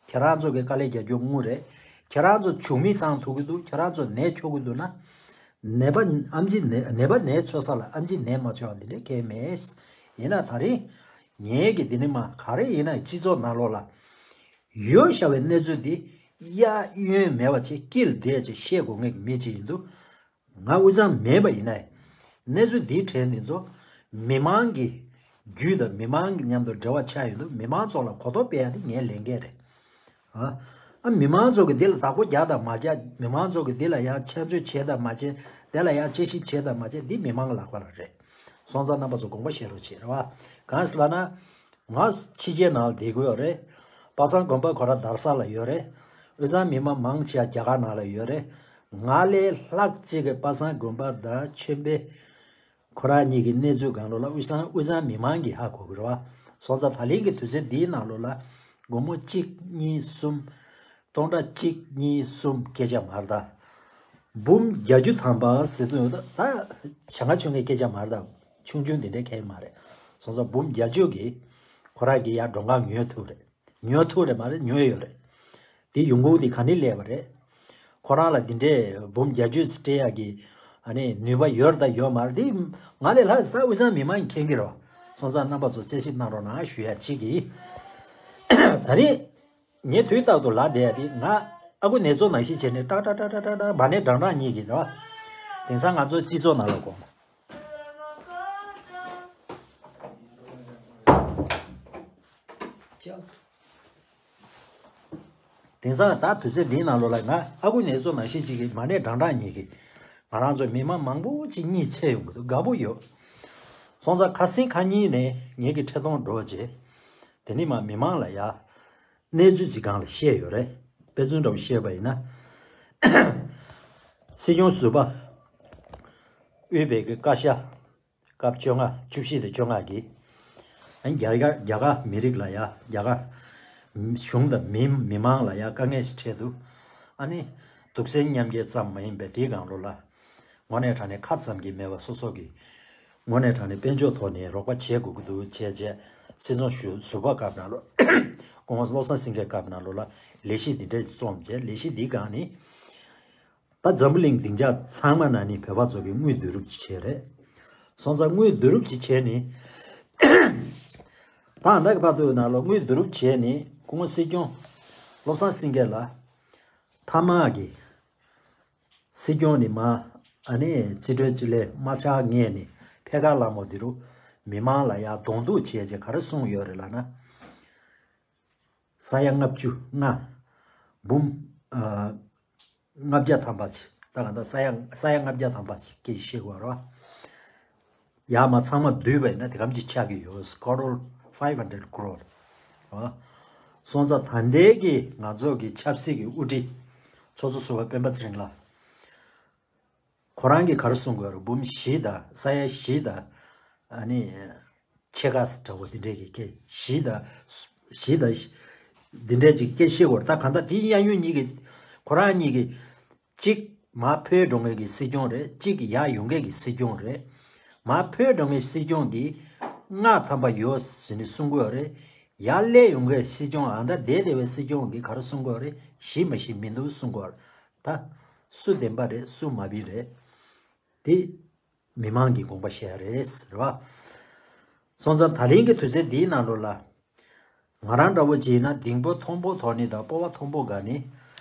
ཁྱེད་རང་ཚོ་གི་དཀའ་ལས་རྒྱག་རྒྱུ་དངུལ་རེད། ཁྱེད་རང་ཚོ་བྱུག་མི་བཏང་ཐུབ་ཀྱི་འདུག་ཁྱེད་རང་ཚོ་ནད་ཆོག་གི་འདུག་ན། ནད་པ་ཨམ་ཆི་ནད་ནད་པ་ནད་ཚོད་ས་ལ་ཨམ་ཆི་ནད་མ་ཚོད་པ་འདི་འདྲའི་གལ་མེད། ཡིན་ན་ད་རེས་ངས་ཀྱི་འདི་ནི་མ་ག་རེ་ཡིན་ན་སྤྱི་ཚོགས་ནང་ལོགས་ལ་ཡོད་བཞག་པའི་གནས་ཚུལ་འདི་གཡས་གཡོན་མེད་པ་ཅིག་དཀྱིལ་བསྡད་ཅིག་བཤད་དགོས་ངེས་ཀྱི་མི་ཅིག་ཡིན་འདུག་ང་དབུས་གཙང་མེད་པ་ཡིན་ནའི། གནས་ཚུལ་འདིའི་གྲས་འདི་ཚོ་མི་མང་གི་རྒྱུད་དང་མི་མང་གི་མཉམ་དུ་འབྲེལ་བ་ཆགས་ཡོད་འདུག་མི་མང་ཚོ་ལ་གོ་རྟོགས་སྤེལ་ཡ་དེ་ངའི་ལས་འགན་རེད། ཨ། ཨ་མི་མང་ཚོ་གི་འདི་ལ་བདག་པོ་རྒྱག་དང་མ་རྒྱག་མི་མང་ཚོ་གི་འདི་ལ་ཡང་ཆ་འཇོག་བྱེད་དང་མ་བྱེད། དེ་ལ་ཡང་དཔྱད་ཞིབ་བྱེད་དང་མ་བྱེད་འདི་མི་མང་གི་ལག་པ་ལ་རེད། སོང་ཙང་རྣམ་པ་ཚོ་དགོངས་པ་བཞེས་རོགས་བྱེད་རེད་བ། གང་ཟེར་ལབ་ན། ང་ཕྱི་རྒྱལ་ནང་ལ་བསྡད་ཀྱི་ཡོད་རེད། པ་སངས་དགོན་པ་ཁོ་རང་རྡ་ས་ལ་ཡོད་རེད། དབུས་གཙང་མི་མང་མང་ཆེ་བ་རྒྱ་གར་ནང་ལ་ཡོད་རེད། ང་ལས་ལྷག་ཅིག་གི་པ་སངས་དགོན་པ་དང་ཆོས་པའི་ཁོ་རང་གཉིས་ཀྱི་གནས་ཚུལ་སྒང་ལོགས་ལ་དབུས་གཙང་དབུས་གཙང་མི་མང་གིས་ཧ་གོ་གི་རེད་བ། སོང་ཙང་ད་ལན་གྱི་དུས་ཚོད་འདིའི་ནང་ལོགས་ལ་སྒོར་མོ་གཅིག་གཉིས་གསུམ། སྟོང་ཕྲག་གཅིག་གཉིས་གསུམ་སྐད་ཆ་མ་རེད་ད། འབུམ་བརྒྱད་ཅུ་ཐམ་པ་ཟེར་དུས་ད་ད་བྱ་ང་ཆུང་ངའི་སྐད་ཆ་མ་རེད་ད། ཆུང་ཆུང་དེ་འདྲའི་གལ་མ་རེད། སོང་ཙང་འབུམ་བརྒྱད་ཅུ་གིས་ཁོ་རང་གི་ཡར་མགྲོན་ཁང་ཉོས་ཐུབ་རེད། ཉོས་ཐུབ་རེད་མ་རེད་ཉོས་ཡོད་རེད། དེ་ཡོང་ཁུངས་དེ་ག་ནས་སླེབས་པ་རེད། ཁོ་རང་ལ་དེ་འདྲའི་འབུམ་བརྒྱད་ཅུ་སྤྲད་ཡག་གི་ཨ་ནི་ནུས་པ་ཡོད་རེད་ད་ཡོད་མ་རེད་དེ། ང་ལས་ལྷག་ཙམ་ད་དབུས་གཙང་མི་མང་གིས་མཁྱེན་གྱི་རེད་བ། སོང་ཙང་རྣམ་པ་ཚོ་དཔྱད་ཞིབ་གནང་རོགས་གནང་ཞུ་ཡ་གཅིག་གིས། ད་རེས། ངས་དུས་རྟག་ཏུ་ལབ་བསྡད་ཡ་དེ་ང་ཨ་ཁུ་ནེ་ཙོ་ནང་བཞིན་བྱས་ནས་ཏྲག་ཏྲག་ཏྲག་ཏྲག་ཏྲག་ཏྲག་བ་ནས་འགྲང་འགྲང་གཉིས་ཀྱིས་རེད་བ། དེང་སང་ང་ཚོ་སྤྱི་ཚོགས་ནང་ལ་གོ། དེང་སང་ད་དུས་ཚོད་འདིའི་ནང་ལོགས་ལ་ང་ཨ་ཁུ་ནེ་ཙོ་ནང་བཞིན་གཅིག་གིས་བ་ནས་འགྲང་འགྲང་གཉིས་ཀྱིས་ང་རང་ཚོ་མི་མང་མང་པོ་ཅིག་གཉིད་སད་ཡོང་གི་འདུག་དགའ་པོ་ཡོད། སོང་ཙང་ཁ་སང་ཁ་ཉིན་ནས་ངེད་ཀྱི་འཕྲིན་གཏོང་འགྲོ་རྗེས། དེ་ནས་མ་མི་མང་ལ་ཡ། གནས་ཚུལ་ཅིག་སྒང་ལ་བཤད་ཡོད་རེད། དཔེ་མཚོན་འདྲ་བོ་བཤད་པ་ཡིན་ན། སྲིད་སྐྱོང་ཟུར་པ། དབུས་པའི་གི་བཀའ་ཤག་སྐབས་བཅོ་ལྔ་བཅུ་བཞི་དང་བཅོ་ལྔ་གི་ཨ་ནི་རྒྱ་གར་རྒྱ་གར་མི་རིགས་ལ་ཡ་རྒྱ་གར་གཞུང་དང་མི་མི་མང་ལ་ཡ་དཀའ་ངལ་ཞིག་འཕྲད་འདུག་ཨ་ནི་སྡུག་སྲན་མཉམ་སྐྱེལ་ཙམ་མ་ཡིན་པའི་དེའི་སྒང་ལོགས་ལ། དངོས་གནས་དྲང་གནས་ཁ་ཙམ་གྱིས་མེད་པ་སོ་སོ་གི། དངོས་གནས་དྲང་གནས་དཔལ་འབྱོར་ཐོག་ནས་རོགས་པ་བྱེད་དགོས་ཀྱི་འདུག་བྱས་རྗེས་སྲིད་སྐྱོང་ཞུ་ཟུར་པ་སྐབས་ནང་ལོ། སྐུ་ངོ་བློ་བཟང་སེང་གེ་སྐབས་ནང་ལོ་ལ་ལས་གཞི་འདི་འདྲ་རྩོམ་བྱས་ལས་གཞི་འདིའི་སྒང་ནས། ད་འཛམ་བུ་གླིང་སྡིངས་ཆ་ཚང་མ་ནང་ནས་བོད་པ་ཚོ་གི་དངུལ་བསྡུ་རུབ་ཅིག་བྱས་རེད། སོང་ཙང་དངུལ་བསྡུ་རུབ་ཅིག་བྱས་ནས། ད་ཨ་ད་གི་བར་དུ་ནང་ལོ་དངུལ་བསྡུ་རུབ་བྱས་ནས་སྐུ་ངོ་སྲིད་སྐྱོང་། བློ་བཟང་སེང་གེ་ལ་མཐའ་མ་གི་སྲིད་སྐྱོང་ནི་མ་ཨ་ནི་རྩིས་སྤྲོད་ཅི་ལས་མ་ཆགས་ངས་ནི་ཕེ་ཁ་ལ་མོ་འདི་རུ་མི་མང་ལ་ཡ་གདོང་གཏུག་བྱས་རྗེས་ག་རེ་གསུངས་ཡོད་རེད་ལབ་ན། ས་ཡ་ལྔ་བཅུ་ལྔ། འབུམ། ཨ། ལྔ་བརྒྱ་ཐམ་པ་ཅིག་ད་ག་ད་ས་ཡ་ས་ཡ་ལྔ་བརྒྱ་ཐམ་པ་ཅིག་སྐད་ཆ་བཤད་དགོས་རེད་བ། ཡར་མར་ཚང་མ་བསྡུས་པ་ཡིན་ན་དེ་གམ་གྱི་ཆགས་ཀྱི་ཡོད། crore, five hundred crore། ཨ། སོང་ཙང་ད་ལྟའི་གི་ང་ཚོ་གི་ཆབ་སྲིད་ཀྱི་དབུ་ཁྲིད་ཚོགས་གཙོ་ཟུར་པ་སྤེན་པ་ཚེ་རིང་ལགས། ཁོ་རང་གིས་ག་རེ་གསུང་དགོས་རེད། འབུམ་བཞི་དང་ས་ཡ་བཞི་དང་ཨ་ནི་ཕྱེད་ཀ་འདྲ་བོ་འདི་འདྲས་ཀྱི་སྐད། བཞི་དང་བཞི་དང་འདི་འདྲས་ཀྱི་སྐད་བཤད་དགོས་རེད། ད་གང་ལྟར་དེའི་གཡས་གཡོན་གཉིས་ཀྱི་ཁོ་རང་གཉིས་ཀྱི་གཅིག་མར་འཕོས་འགྲོ་མཁན་གྱི་སྲིད་སྐྱོང་རེད། གཅིག་ཡར་ཡོང་མཁན་གྱི་སྲིད་སྐྱོང་རེད། མར་འཕོས་འགྲོ་མཁན་སྲིད་སྐྱོང་གིས་ལྔ་ཐམ་པ་ཡོད་ཟེར་ནས་གསུང་གི་ཡོད་རེད། ཡར་སླེབས་ཡོང་མཁན་སྲིད་སྐྱོང་ཨ་ད་བསྡད་བསྡད་པའི་སྲིད་སྐྱོང་གིས་ག་རེ་གསུང་གི་ཡོད་རེད། ཞི་མ་ཞི་མི་འདུག་གསུང་གི་ཡོད་རེད། ད་སུ་བདེན་པ་རེད་སུ་མ་བདེན་རེད། དེ་མི་མང་གིས་དགོངས་པ་བཞེས་ཡ་རེད་ཟེར་བ། སོང་ཙང་ད་ལན་གྱི་དུས་ཚོད་འདིའི་ནང་ལོགས་ལ། ང་རང་འདྲ་བོ་ཅིག་ཡིན་ན་ལྡིང་པོ་མཐོན་པོ་དོགས་ནས་དང་སྤོབས་པ་མཐོན་པོ་དགའ་ནས།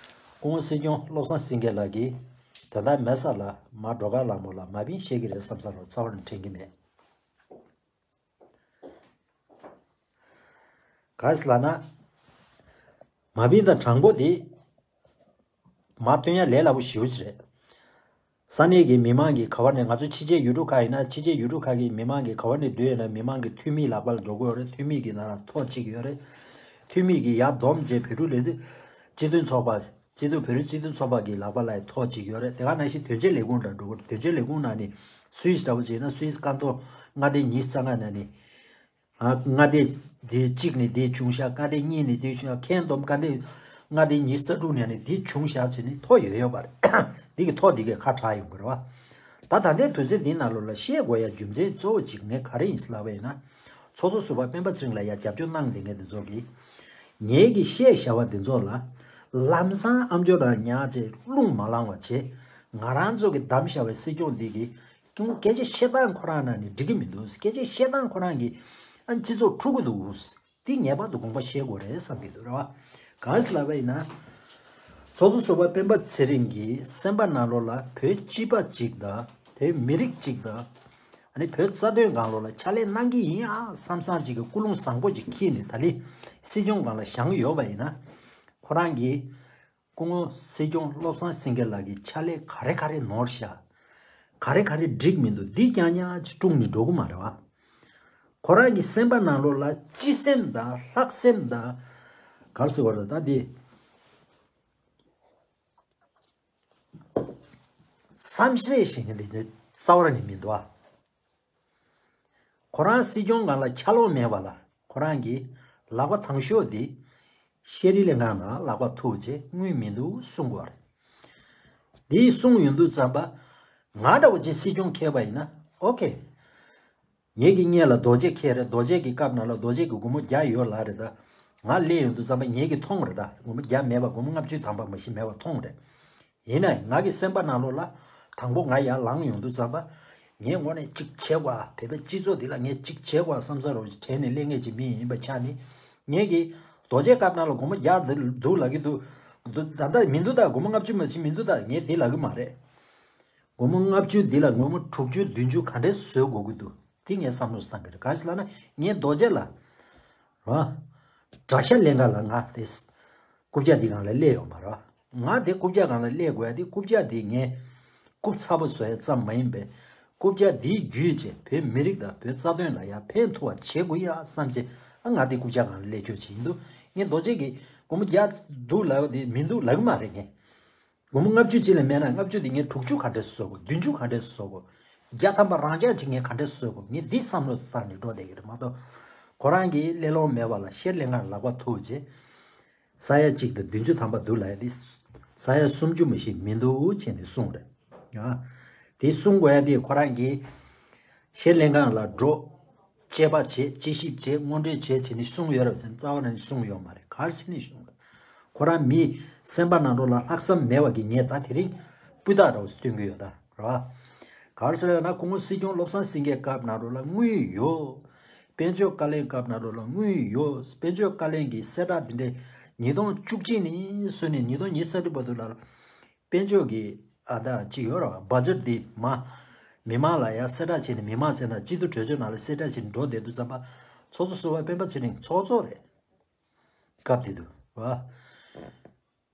སྐུ་ངོ་སྲིད་སྐྱོང་བློ་བཟང་སེང་གེ་ལགས་ཀྱིས་དོན་དག་མེད་ས་ལ་མ་འགྲོ་ཁ་ལ་མོ་ལ་མ་བིན་བཤད་ཀྱི་རེད་བསམ་ས་རོ་རྩ་བ་ནས་དྲན་གྱི་མེད། ག་རེ་ཟེར་ལབ་ན། མ་བིན་དང་དྲང་པོ་དེ་མ་སྟོན་ཡ་ལས་སླ་པོ་ཞེ་པོ་ཅིག་རེད། ས་གནས་ཀྱི་མི་མང་གིས་ག་བ་ནས་ང་ཚོ་ཕྱི་རྒྱལ་ཡུལ་གྲུ་ཁག་ཡིན་ན་ཕྱི་རྒྱལ་ཡུལ་གྲུ་ཁག་གི་མི་མང་གིས་ག་བ་ནས་བསྡུས་ཡོད་ན་མི་མང་གི་འཐུས་མིའི་ལག་པ་ལ་འགྲོ་གི་ཡོད་རེད། འཐུས་མི་གི་ནང་ལ་ཐོ་གཅིག་ཡོད་རེད། འཐུས་མི་གིས་ཡར་བསྡོམས་བྱས་བོད་ཕྲུག་ལས་དོན་སྤྱི་མཐུན་ཚོགས་པ། སྤྱི་འཐུས་བོད་རིགས་སྤྱི་མཐུན་ཚོགས་པ་གི་ལག་པ་ལ་ཡང་ཐོ་གཅིག་ཡོད་རེད། དེ་ག་ནང་བཞིན་དོན་གཅོད་ལས་ཁུངས་ལ་འགྲོ་གི་རེད། དོན་གཅོད་ལས་ཁུངས་ནང་ནས་སུད་སི་འདྲ་བོ་བྱས་ན་སུད་སི་ཀན་ཏོང་མངའ་སྡེ་ཉི་ཤུ་རྩ་ལྔ་ནང་ནས། ཨ། མངའ་སྡེ་འདི་གཅིག་ནས་འདི་བྱུང་ཤག་མངའ་སྡེ་གཉིས་ནས་འདི་བྱུང་ཤག་ཁེན་སྡོམ་མངའ་སྡེ་མངའ་སྡེ་ཉི་ཤུ་རྩ་དྲུག་ནས་ནི་འདི་བྱུང་ཤག་ཟེར་ནས་ཐོ་ཡོད་ཡོད་པ་རེད། འདི་གི་ཐོ་འདི་གས་ཁ་གྲག་ཡོང་གི་རེད་བ། ད་ད་ལྟའི་དུས་ཚོད་འདི་ནང་ལོགས་ལ་བཤད་དགོས་ཡ་རྒྱུ་མཚན་གཙོ་བོ་གཅིག་ངས་ག་རེ་ཡིན་ལབ་པ་ཡིན་ན། ཚོགས་གཙོ་ཟུར་པ་སྤེན་པ་ཚེ་རིང་ལ་ཡ་རྒྱབ་སྐྱོར་གནང་བསྡད་མཁན་འདི་ཚོ་གིས། ངེད་ཀྱིས་བཤད་བཞག་པ་འདི་ཚོ་ལ། ལམ་སང་ཨ་མཆོག་རང་ཉག་ཅེས་རླུང་མ་ལངས་པ་བྱེད། ང་རང་ཚོ་གིས་བདམས་བཞག་པའི་སྲིད་སྐྱོང་འདི་གིས། སྐྱེ་བོ་སྐད་ཆ་བཤད་སྟངས་ཁོ་རང་ནང་ནས་འགྲིག་གི་མི་འདུག་སྐད་ཆ་བཤད་སྟངས་ཁོ་རང་གིས་ཨ་སྤྱི་ཚོགས་འཁྲུག་གི་འདུག་འདི་ངེས་པར་དུ་དགོངས་པ་བཞེས་དགོས་རེད་བསམ་གྱི་འདུག་རེད་བ། གང་ཟེར་ལབ་པ་ཡིན་ན། ཚོགས་གཙོ་ཟུར་པ་སྤེན་པ་ཚེ་རིང་གིས་སེམས་པ་ནང་ལོགས་ལ་བོད་སྤྱི་པ་གཅིག་དང་དེ་མི་རིགས་གཅིག་དང་། ཨ་ནི་བོད་རྩ་དོན་སྒང་ལོགས་ལ་ཕྱག་ལས་གནང་གི་ཡིན་ཨ་བསམ་བསམ་གཅིག་གི་ཀུན་སློང་བཟང་པོ་གཅིག་འཁྱེར་ནས་ད་ལི་སྲིད་སྐྱོང་སྒང་ལ་བཞེངས་ཡོད་པ་ཡིན་ན། ཁོ་རང་གིས། སྐུ་ངོ་སྲིད་སྐྱོང་བློ་བཟང་སེང་གེ་ལགས་ཀྱི་ཕྱག་ལས་ག་རེ་ག་རེ་ནོར་ཤག་ག་རེ་ག་རེ་འགྲིག་མི་འདུག་འདི་རྐྱང་རྐྱང་ཅིག་དཀྲུགས་ནས་འགྲོ་གི་མ་རེད་བ། ཁོ་རང་གི་སེམས་པ་ནང་ལོགས་ལ་སྤྱི་སེམས་དང་ལྷག་སེམས་དང་། ག་རེ་ཟེར་བ་རེད་ད་འདི། བསམ་ཤེས་ཤིག་འདི་ནི་རྩ་བ་ནས་མི་འདུག་བ། ཁོ་རང་སྲིད་སྐྱོང་སྒང་ལ་ཆ་ལོག་མེད་པ་ལ་ཁོ་རང་གིས་ལག་པ་དང་ཤོས་དེ་ཤེས་རིག་ལྷན་ཁང་ནང་ལག་པ་ཐུག་རྗེས་དངུལ་མི་འདུག་གསུང་གི་ཡོད་རེད། འདི་གསུངས་ཡོང་དུས་ཙམ་པ་ང་འདྲ་བོ་ཅིག་སྲིད་སྐྱོང་འཁེལ་བ་ཡིན་ན་ཨོ་ཁེ། ངེད་ཀྱི་སྔོན་ལ་རྡོ་རྗེ་འཁེལ་རེད། རྡོ་རྗེ་གི་སྐབས་ནང་ལ་རྡོ་རྗེ་གི་སྒོར་མོ་བརྒྱ་ཡོད་ལབ་རེད་ད། ང་སླེབས་ཡོང་དུས་ཙམ་པ་ངེད་ཀྱིས་མཐོང་རེད་ད། སྒོར་མོ་བརྒྱ་མེད་པ་སྒོར་མོ་ལྔ་བཅུ་ཐམ་པ་མ་གཞི་མེད་པ་མཐོང་རེད། ཡིན་ནའི་ང་གི་སེམས་པ་ནང་ལོགས་ལ་དང་པོ་ང་ཡར་ལངས་ཡོང་དུས་ཙམ་པ། ངས་དངོས་གནས་གཅིག་བྱེད་དགོས་ཨ། བོད་པའི་སྤྱི་ཚོགས་འདི་ལ་ངས་གཅིག་བྱེད་དགོས་ཨ་བསམ་ས་རོགས་ཀྱི་དྲན་ནས་སླེབས་མཁན་ཅིག་མི་ཡིན་པའི་ཆ་ནས། ངས་ཀྱི་རྡོ་རྗེ་སྐབས་ནང་ལ་སྒོར་མོ་བརྒྱ་འདུག་ལབ་ཀྱི་འདུག་འདུག་ད་ལྟ་མི་འདུག་ད་སྒོར་མོ་ལྔ་བཅུ་མ་ཕྱིན་མི་འདུག་ད་ངས་དེ་ལབ་ཀྱི་མ་རེད། སྒོར་མོ་ལྔ་བཅུ་འདི་ལ་སྒོར་མོ་དྲུག་ཅུ་བདུན་ཅུ་ག་འདྲས་བཟོ་དགོས་ཀྱི་འདུག་དེ་ངས་བསམ་བློ་བཏང་གི་རེད། གང་ཞིག་ལབ་ན་ངས་རྡོ་རྗེ་ལ། རོ། དགྲ་ཤ་ལེན་ག་ལ་ང་དེ། རྐུབ་བཀྱག་འདི་སྒང་ལ་སླེབས་ཡོད་མ་རེད། ང་དེ་རྐུབ་བཀྱག་སྒང་ལ་སླེབས་དགོས་ཡ་དེ་རྐུབ་བཀྱག་འདི་ངས་རྐུབ་ཚ་པོ་བཟོ་ཡ་ཙམ་མ་ཡིན་པས། རྐུབ་བཀྱག་འདིའི་བརྒྱུད་བྱས་བོད་མི་རིགས་དང་བོད་རྩ་དོན་ལ་ཡ་ཕན་ཐོགས་པ་བྱེད་དགོས་ཡ་བསམ་བྱས་ཨ་ང་དེ་རྐུབ་བཀྱག་སྒང་ལ་སླེབས་ཆོག་བྱེད་ཡིན་འདུག་ངས་རྡོ་རྗེ་གི་སྒོར་མོ་བརྒྱ་འདུག་ལབ་ཡ་དེ་མི་འདུག་ལབ་གི་མ་རེད་ངས། སྒོར་མོ་ལྔ་བཅུ་ཅིག་ལས་མེད་ན་ལྔ་བཅུ་དེ་ངས་དྲུག་ཅུ་ག་འདྲས་བཟོ་དགོས། བདུན་ཅུ་ག་འདྲས་བཟོ་དགོས། བརྒྱ་ཐམ་པ་རང་འཇགས་ཅིག་ངས་ག་འདྲས་བཟོ་དགོས། ངས་འདི་བསམ་བློ་བཏང་ནས་འགྲོ་བསྡད་ཀྱི་རེད་མ་གཏོགས། ཁོ་རང་གིས་གླེང་སློང་མེད་པ་ལ་ཤེས་རིག་ལྷན་ཁང་ལག་པ་ཐུག་རྗེས། ས་ཡ་གཅིག་དང་བདུན་ཅུ་ཐམ་པ་འདུག་ལབ་ཡ་འདི། ས་ཡ་སུམ་ཅུ་མ་ཞིག་མི་འདུག་བྱས་ནས་གསུངས་རེད། ཡ། དེ་གསུང་དགོས་ཡ་དེ་ཁོ་རང་གིས། ཤེས་རིག་ལྷན་ཁང་ལ་འགྲོ། དཔྱད་པ་བྱེད། དཔྱད་ཞིབ་བྱེད། སྔོན་འགྲོས་བྱེད་བྱས་ནས་གསུངས་ཡོད་རེད་ཟེར་ན་རྩ་བ་ནས་གསུངས་ཡོད་མ་རེད། ག་རེ་བྱས་ནས་གསུངས་རེད། ཁོ་རང་མིའི་སེམས་པ་ནང་ལོགས་ལ་ལྷག་བསམ་མེད་པ་གི་ངས་ད་དེ་རིང་སྤུས་དག་རོགས་སྟོན་གི་ཡོད་ད་རེད་བ། ག་རེ་ཟེར་ན་སྐུ་ངོ་སྲིད་སྐྱོང་བློ་བཟང་སེང་གེའི་སྐབས་ནང་ལོགས་ལ་དངུལ་ཡོད། དཔལ་འབྱོར་བཀའ་བློན་སྐབས་ནང་ལོགས་ལ་དངུལ་ཡོད། དཔལ་འབྱོར་བཀའ་བློན་གྱི་གསལ་བསྒྲགས་འདི་འདྲའི་ ཉིས་སྟོང་བཅུ་གཅིག་ནས་བཟུང་ནས་ཉིས་སྟོང་ཉི་ཤུ་རྩ་དྲུག་བར་དུ་ལ་དཔལ་འབྱོར་གྱི་ཨ་ད་ཅིག་ཡོད་ར་བ་ཇེཊ་འདི་མ་མི་མང་ལ་ཡ་གསལ་བསྒྲགས་བྱས་ནས་མི་མང་ཟེར་ན་སྤྱི་འཐུས་གྲོས་ཚོགས་ནང་ལ་གསལ་བསྒྲགས་བྱས་ནས་འགྲོ་བསྡད་དུས་ཙམ་པ་ཚོགས་གཙོ་ཟུར་པ་སྤེན་པ་ཚེ་རིང་ཚོགས་གཙོ་རེད། སྐབས་དེ་དུས་བ།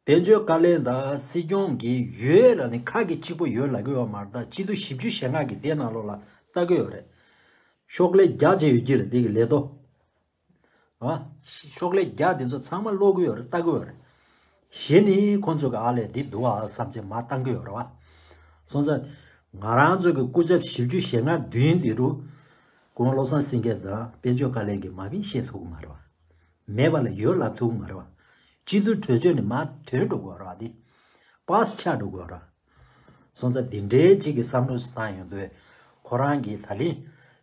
དཔལ་འབྱོར་བཀའ་བློན་དང་སྲིད་སྐྱོང་གི་ཡོད་ལ་ནི་ཁ་གི་གཅིག་པོ་ཡོད་ལབ་ཀྱི་ཡོད་མ་རེད། ད་སྤྱི་འཐུས་བཞི་བཅུ་ཞེ་ལྔ་གི་དེ་ནང་ལོགས་ལ་ལྟ་གི་ཡོད་རེད། ཤོག་ལྷེ་བརྒྱ་བྱས་ཡོད་ཀྱི་རེད་དེ་གི་ལས་ཐོ། ཨ། ཤོག་ལྷེ་བརྒྱ་དེ་ཚོ་ཚང་མ་ཀློག་གི་ཡོད་རེད་ལྟ་གི་ཡོད་རེད། གཞི་ནི་ཁོང་ཚོ་གི་ཨ་ལས་འདི་འདུག་ཨ་བསམ་ཚེ་མ་བཏང་གི་ཡོད་རེད་བ། སོང་ཙང་ང་རང་ཚོ་གི་སྐུ་ཚབ་བཞི་བཅུ་ཞེ་ལྔ་བདུན་འདི་རུ་སྐུ་ངོ་བློ་བཟང་སེང་གེ་དང་དཔལ་འབྱོར་བཀའ་བློན་གྱིས་མ་བིན་བཤད་ཐུབ་ཀྱི་མ་རེད་བ། མེད་པ་ལ་ཡོད་ལབ་ཐུབ་ཀྱི་མ་རེད་བ། སྤྱི་འཐུས་གྲོས་ཚོགས་ནས་མར་ཐོན་འགྲོ་དགོས་ར་དེ། པཱ་སི་ཆགས་འགྲོ་དགོས་ར། སོང་ཙང་འདི་འདྲའི་གཅིག་གི་བསམ་བློ་བཏང་ཡོང་དུས་ཁོ་རང་གིས་ད་ལན་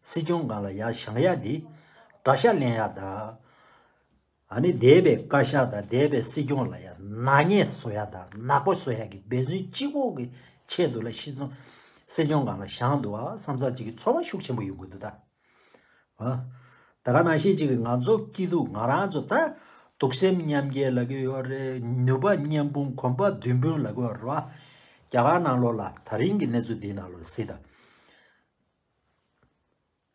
སྲིད་སྐྱོང་སྒང་ལ་ཡར་བཞེངས་ཡ་འདི་གྲྭ་ཤག་ལེན་ཡ་དང་། ཨ་ནི་འདས་པའི་བཀའ་ཤག་དང་འདས་པའི་སྲིད་སྐྱོང་ལ་ཡ་ནག་ཉེས་བཟོ་ཡ་དང་ནག་པོ་བཟོ་ཡ་གི་འབད་བརྩོན་གཅིག་པོ་གི་ཆེད་དུ་ལ་སྲིད་སྐྱོང་སྲིད་སྐྱོང་སྒང་ལ་བཞེངས་འདུག་ཨ་བསམ་ས་གཅིག་གི་ཚོར་བ་ཤུགས་ཆེན་པོ་ཡོང་གི་འདུག་ད། ཨ། ད་ག་ནང་བཞིན་གཅིག་གི་ང་ཚོ་སྐྱིད་སྡུག་ང་རང་ཚོ་ད་གདུག་སེམས་མཉམ་སྐྱེད་ལབ་ཀྱི་ཡོད་རེད། ནུས་པ་མཉམ་སྤུངས་གོམ་པ་མདུན་སྤོས་ལབ་ཀྱི་ཡོད་རེད་བ། རྒྱ་གར་ནང་ལོགས་ལ་ད་རིང་གི་གནས་ཚུལ་འདིའི་ནང་ལོགས་གཟིགས་དང་།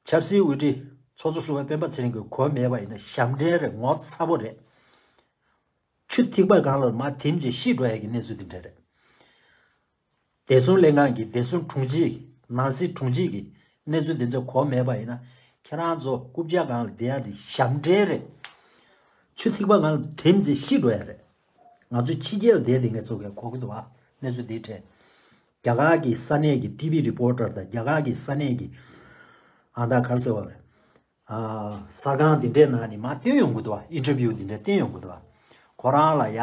ཆབ་སྲིད་དབུ་ཁྲིད་ཚོགས་གཙོ་ཟུར་པ་སྤེན་པ་ཚེ་རིང་གིས་གོ་མེད་པ་ཡིན་ན་ཞབས་འདྲེན་རེད། ངོ་ཚ་པོ་རེད། ཆུ་ཐིགས་པ་སྒང་ལ་མར་ཐིམ་བྱས་ཤི་འགྲོ་ཡ་གི་གནས་ཚུལ་དེ་འདྲ་རེད། བདེ་སྲུང་ལྷན་ཁང་གི་བདེ་སྲུང་དྲུང་ཆེ་ནང་སྲིད་དྲུང་ཆེ་གི་གནས་ཚུལ་དེ་ཚོ་གོ་མེད་པ་ཡིན་ན་ཁྱེད་རང་ཚོ་རྐུབ་བཀྱག་སྒང་ལ་བསྡད་ཡ་དེ་ཞབས་འདྲེན་རེད། ཆུ་ཐིགས་པ་སྒང་ལ་ཐིམ་བྱས་ཤི་འགྲོ་ཡ་རེད། ང་ཚོ་ཕྱི་རྒྱལ་ལ་བསྡད་དེ་ངས་ཚོ་གས་གོ་གི་འདུག་ཨ། གནས་ཚུལ་འདིའི་གྲས། རྒྱ་གར་གྱི་ས་གནས་ཀྱི་ཊི་ཝི་རི་པོ་ཊར་དང་རྒྱ་གར་གྱི་ས་གནས་ཀྱི་ཨ་ད་ག་རེ་ཟེར་བ་རེད། ཨ། གསར་ཁང་འདི་འདྲའི་ནང་ནས་མར་བཏོན་ཡོང་གི་འདུག་བ། ཨིན་ཊར་བིའུ་འདི་འདྲ་བཏོན་ཡོང་གི་འདུག་བ། ཁོ་རང་ལ་ཡ།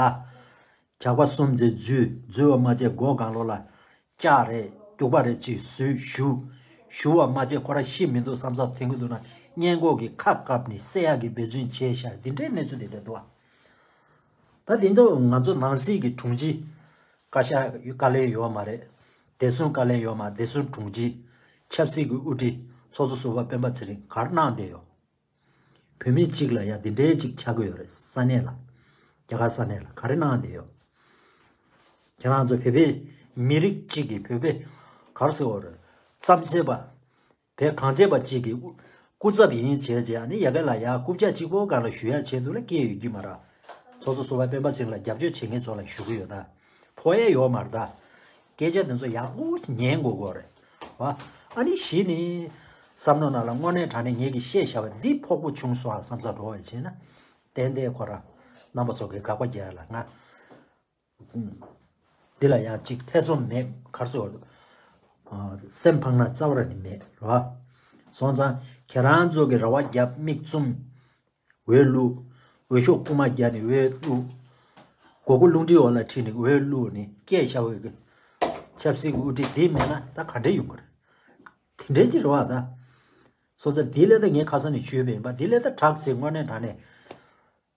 ཇག་པ་གསུམ་ཚེ་འཛུལ་འཛུལ་བ་མ་ཚད་སྒོ་སྒང་ལོགས་ལ་ལྕགས་རེད་རྒྱུག་པ་རེད་ཅིག་བཟོས་ཞུ། ཞུ་བ་མ་ཚད་ཁོ་རང་ཤི་མི་འདུག་བསམ་ས་ཐོན་གི་འདུག་ན་སྔས་མགོ་གི་ཁ་བཀབ་ནས་བསད་ཡག་གི་འབད་བརྩོན་བྱས་ཤག་འདི་འདྲའི་གནས་ཚུལ་འདི་འདྲ་འདུག་བ། ད་དེ་ཚོ་ང་ཚོ་ནང་སྲིད་ཀྱི་དྲུང་ཆེ། བཀའ་ཤག་བཀའ་བློན་ཡོད་མ་རེད། བདེ་སྲུང་བཀའ་བློན་ཡོད་མ་རེད། བདེ་སྲུང་དྲུང་ཆེ། ཆབ་སྲིད་ཀྱི་དབུ་ཁྲིད། ཚོགས་གཙོ་ཟུར་པ་སྤེན་པ་ཚེ་རིང་ག་རེ་གནང་བསྡད་ཡོད། བོད་མི་གཅིག་ལ་ཡ་འདི་འདྲའི་གཅིག་ཆགས་ཀྱི་ཡོད་རེད་ས་གནས་ལ། རྒྱ་གར་ས་གནས་ལ་ག་རེ་གནང་བསྡད་ཡོད། ཁྱེད་རང་ཚོ་བོད་པའི་མི་རིགས་གཅིག་གིས་བོད་པའི་ག་རེ་ཟེར་བ་རེད། རྩམ་ཟེར་བ། བོད་གངས་ཅན་པ་གཅིག་གི་སྐུ་ཚབ་ཡིན་བྱས་བྱས་ཨ་ནི་ཡ་ག་ལ་ཡ་རྐུབ་བཀྱག་གཅིག་པོ་སྒང་ལ་ཞུ་ཡ་བྱས་འདུག་ལ་སྐད་ཡོད་རྒྱུ་མ་རེད། ཚོགས་གཙོ་ཟུར་པ་སྤེན་པ་ཚེ་རིང་ལ་རྒྱབ་སྐྱོར་བྱེད་མཁན་ཚོ་ལ་ཞུ་གི་ཡོད་ད། ཕོག་ཡ་ཡོད་མ་རེད་ད། སྐད་ཆ་དེ་ཚོ་ཡག་པོ་ཉན་དགོས་དགོས་རེད་བ། ཨ་ནི་གཞི་ནི་བསམ་བློ་ནང་ལ་དངོས་གནས་དྲང་གནས་ངེད་ཀྱིས་བཤད་བཞག་པ་འདི་ཕོག་པོ་བྱུང་སོང་ཨ་བསམ་ས་འགྲོ་བ་བྱས་ན། ཏན་ཏན་ཁོ་རང་རྣམ་པ་ཚོ་གི་དགག་པ་རྒྱག་ཡ་ལ་ང་། འདི་ལ་ཡང་གཅིག་ཐེ་ཚོམ་མེད་གར་སོ། སེམས་ཕངས་ན་རྩ་བ་ར་ནི་མེད་རོ། སོང་ཙང་ཁྱེད་རང་ཚོ་གི་ར་བ་རྒྱབ་མིག་བཙུམ། འོས་བླུག་འོས་ཤོག་རྐུ་མ་རྒྱག་ནི་འོས་བླུག་སྒོར་སྒོར་རླུང་འཕྲིན་འོག་ལ་ཁྲིད་ནི་འོས་བླུག་ནི་སྐད་ཆ་འོས་ཀྱི། ཆབ་སྲིད་ཀྱི་དབུ་ཁྲིད་དེ་མེད་ན་ད་ག་འདྲ་ཡོང་གི་རེད། དེ་འདྲའི་ཅི་རེད་བ་ད། སོང་ཙང་དེ་ལས་ད་ངས་ཁ་སང་ནས་ཞུས་པ་ཡིན་པ་དེ་ལས་ད་དྲག་ཚེ་དངོས་གནས་དྲང་གནས།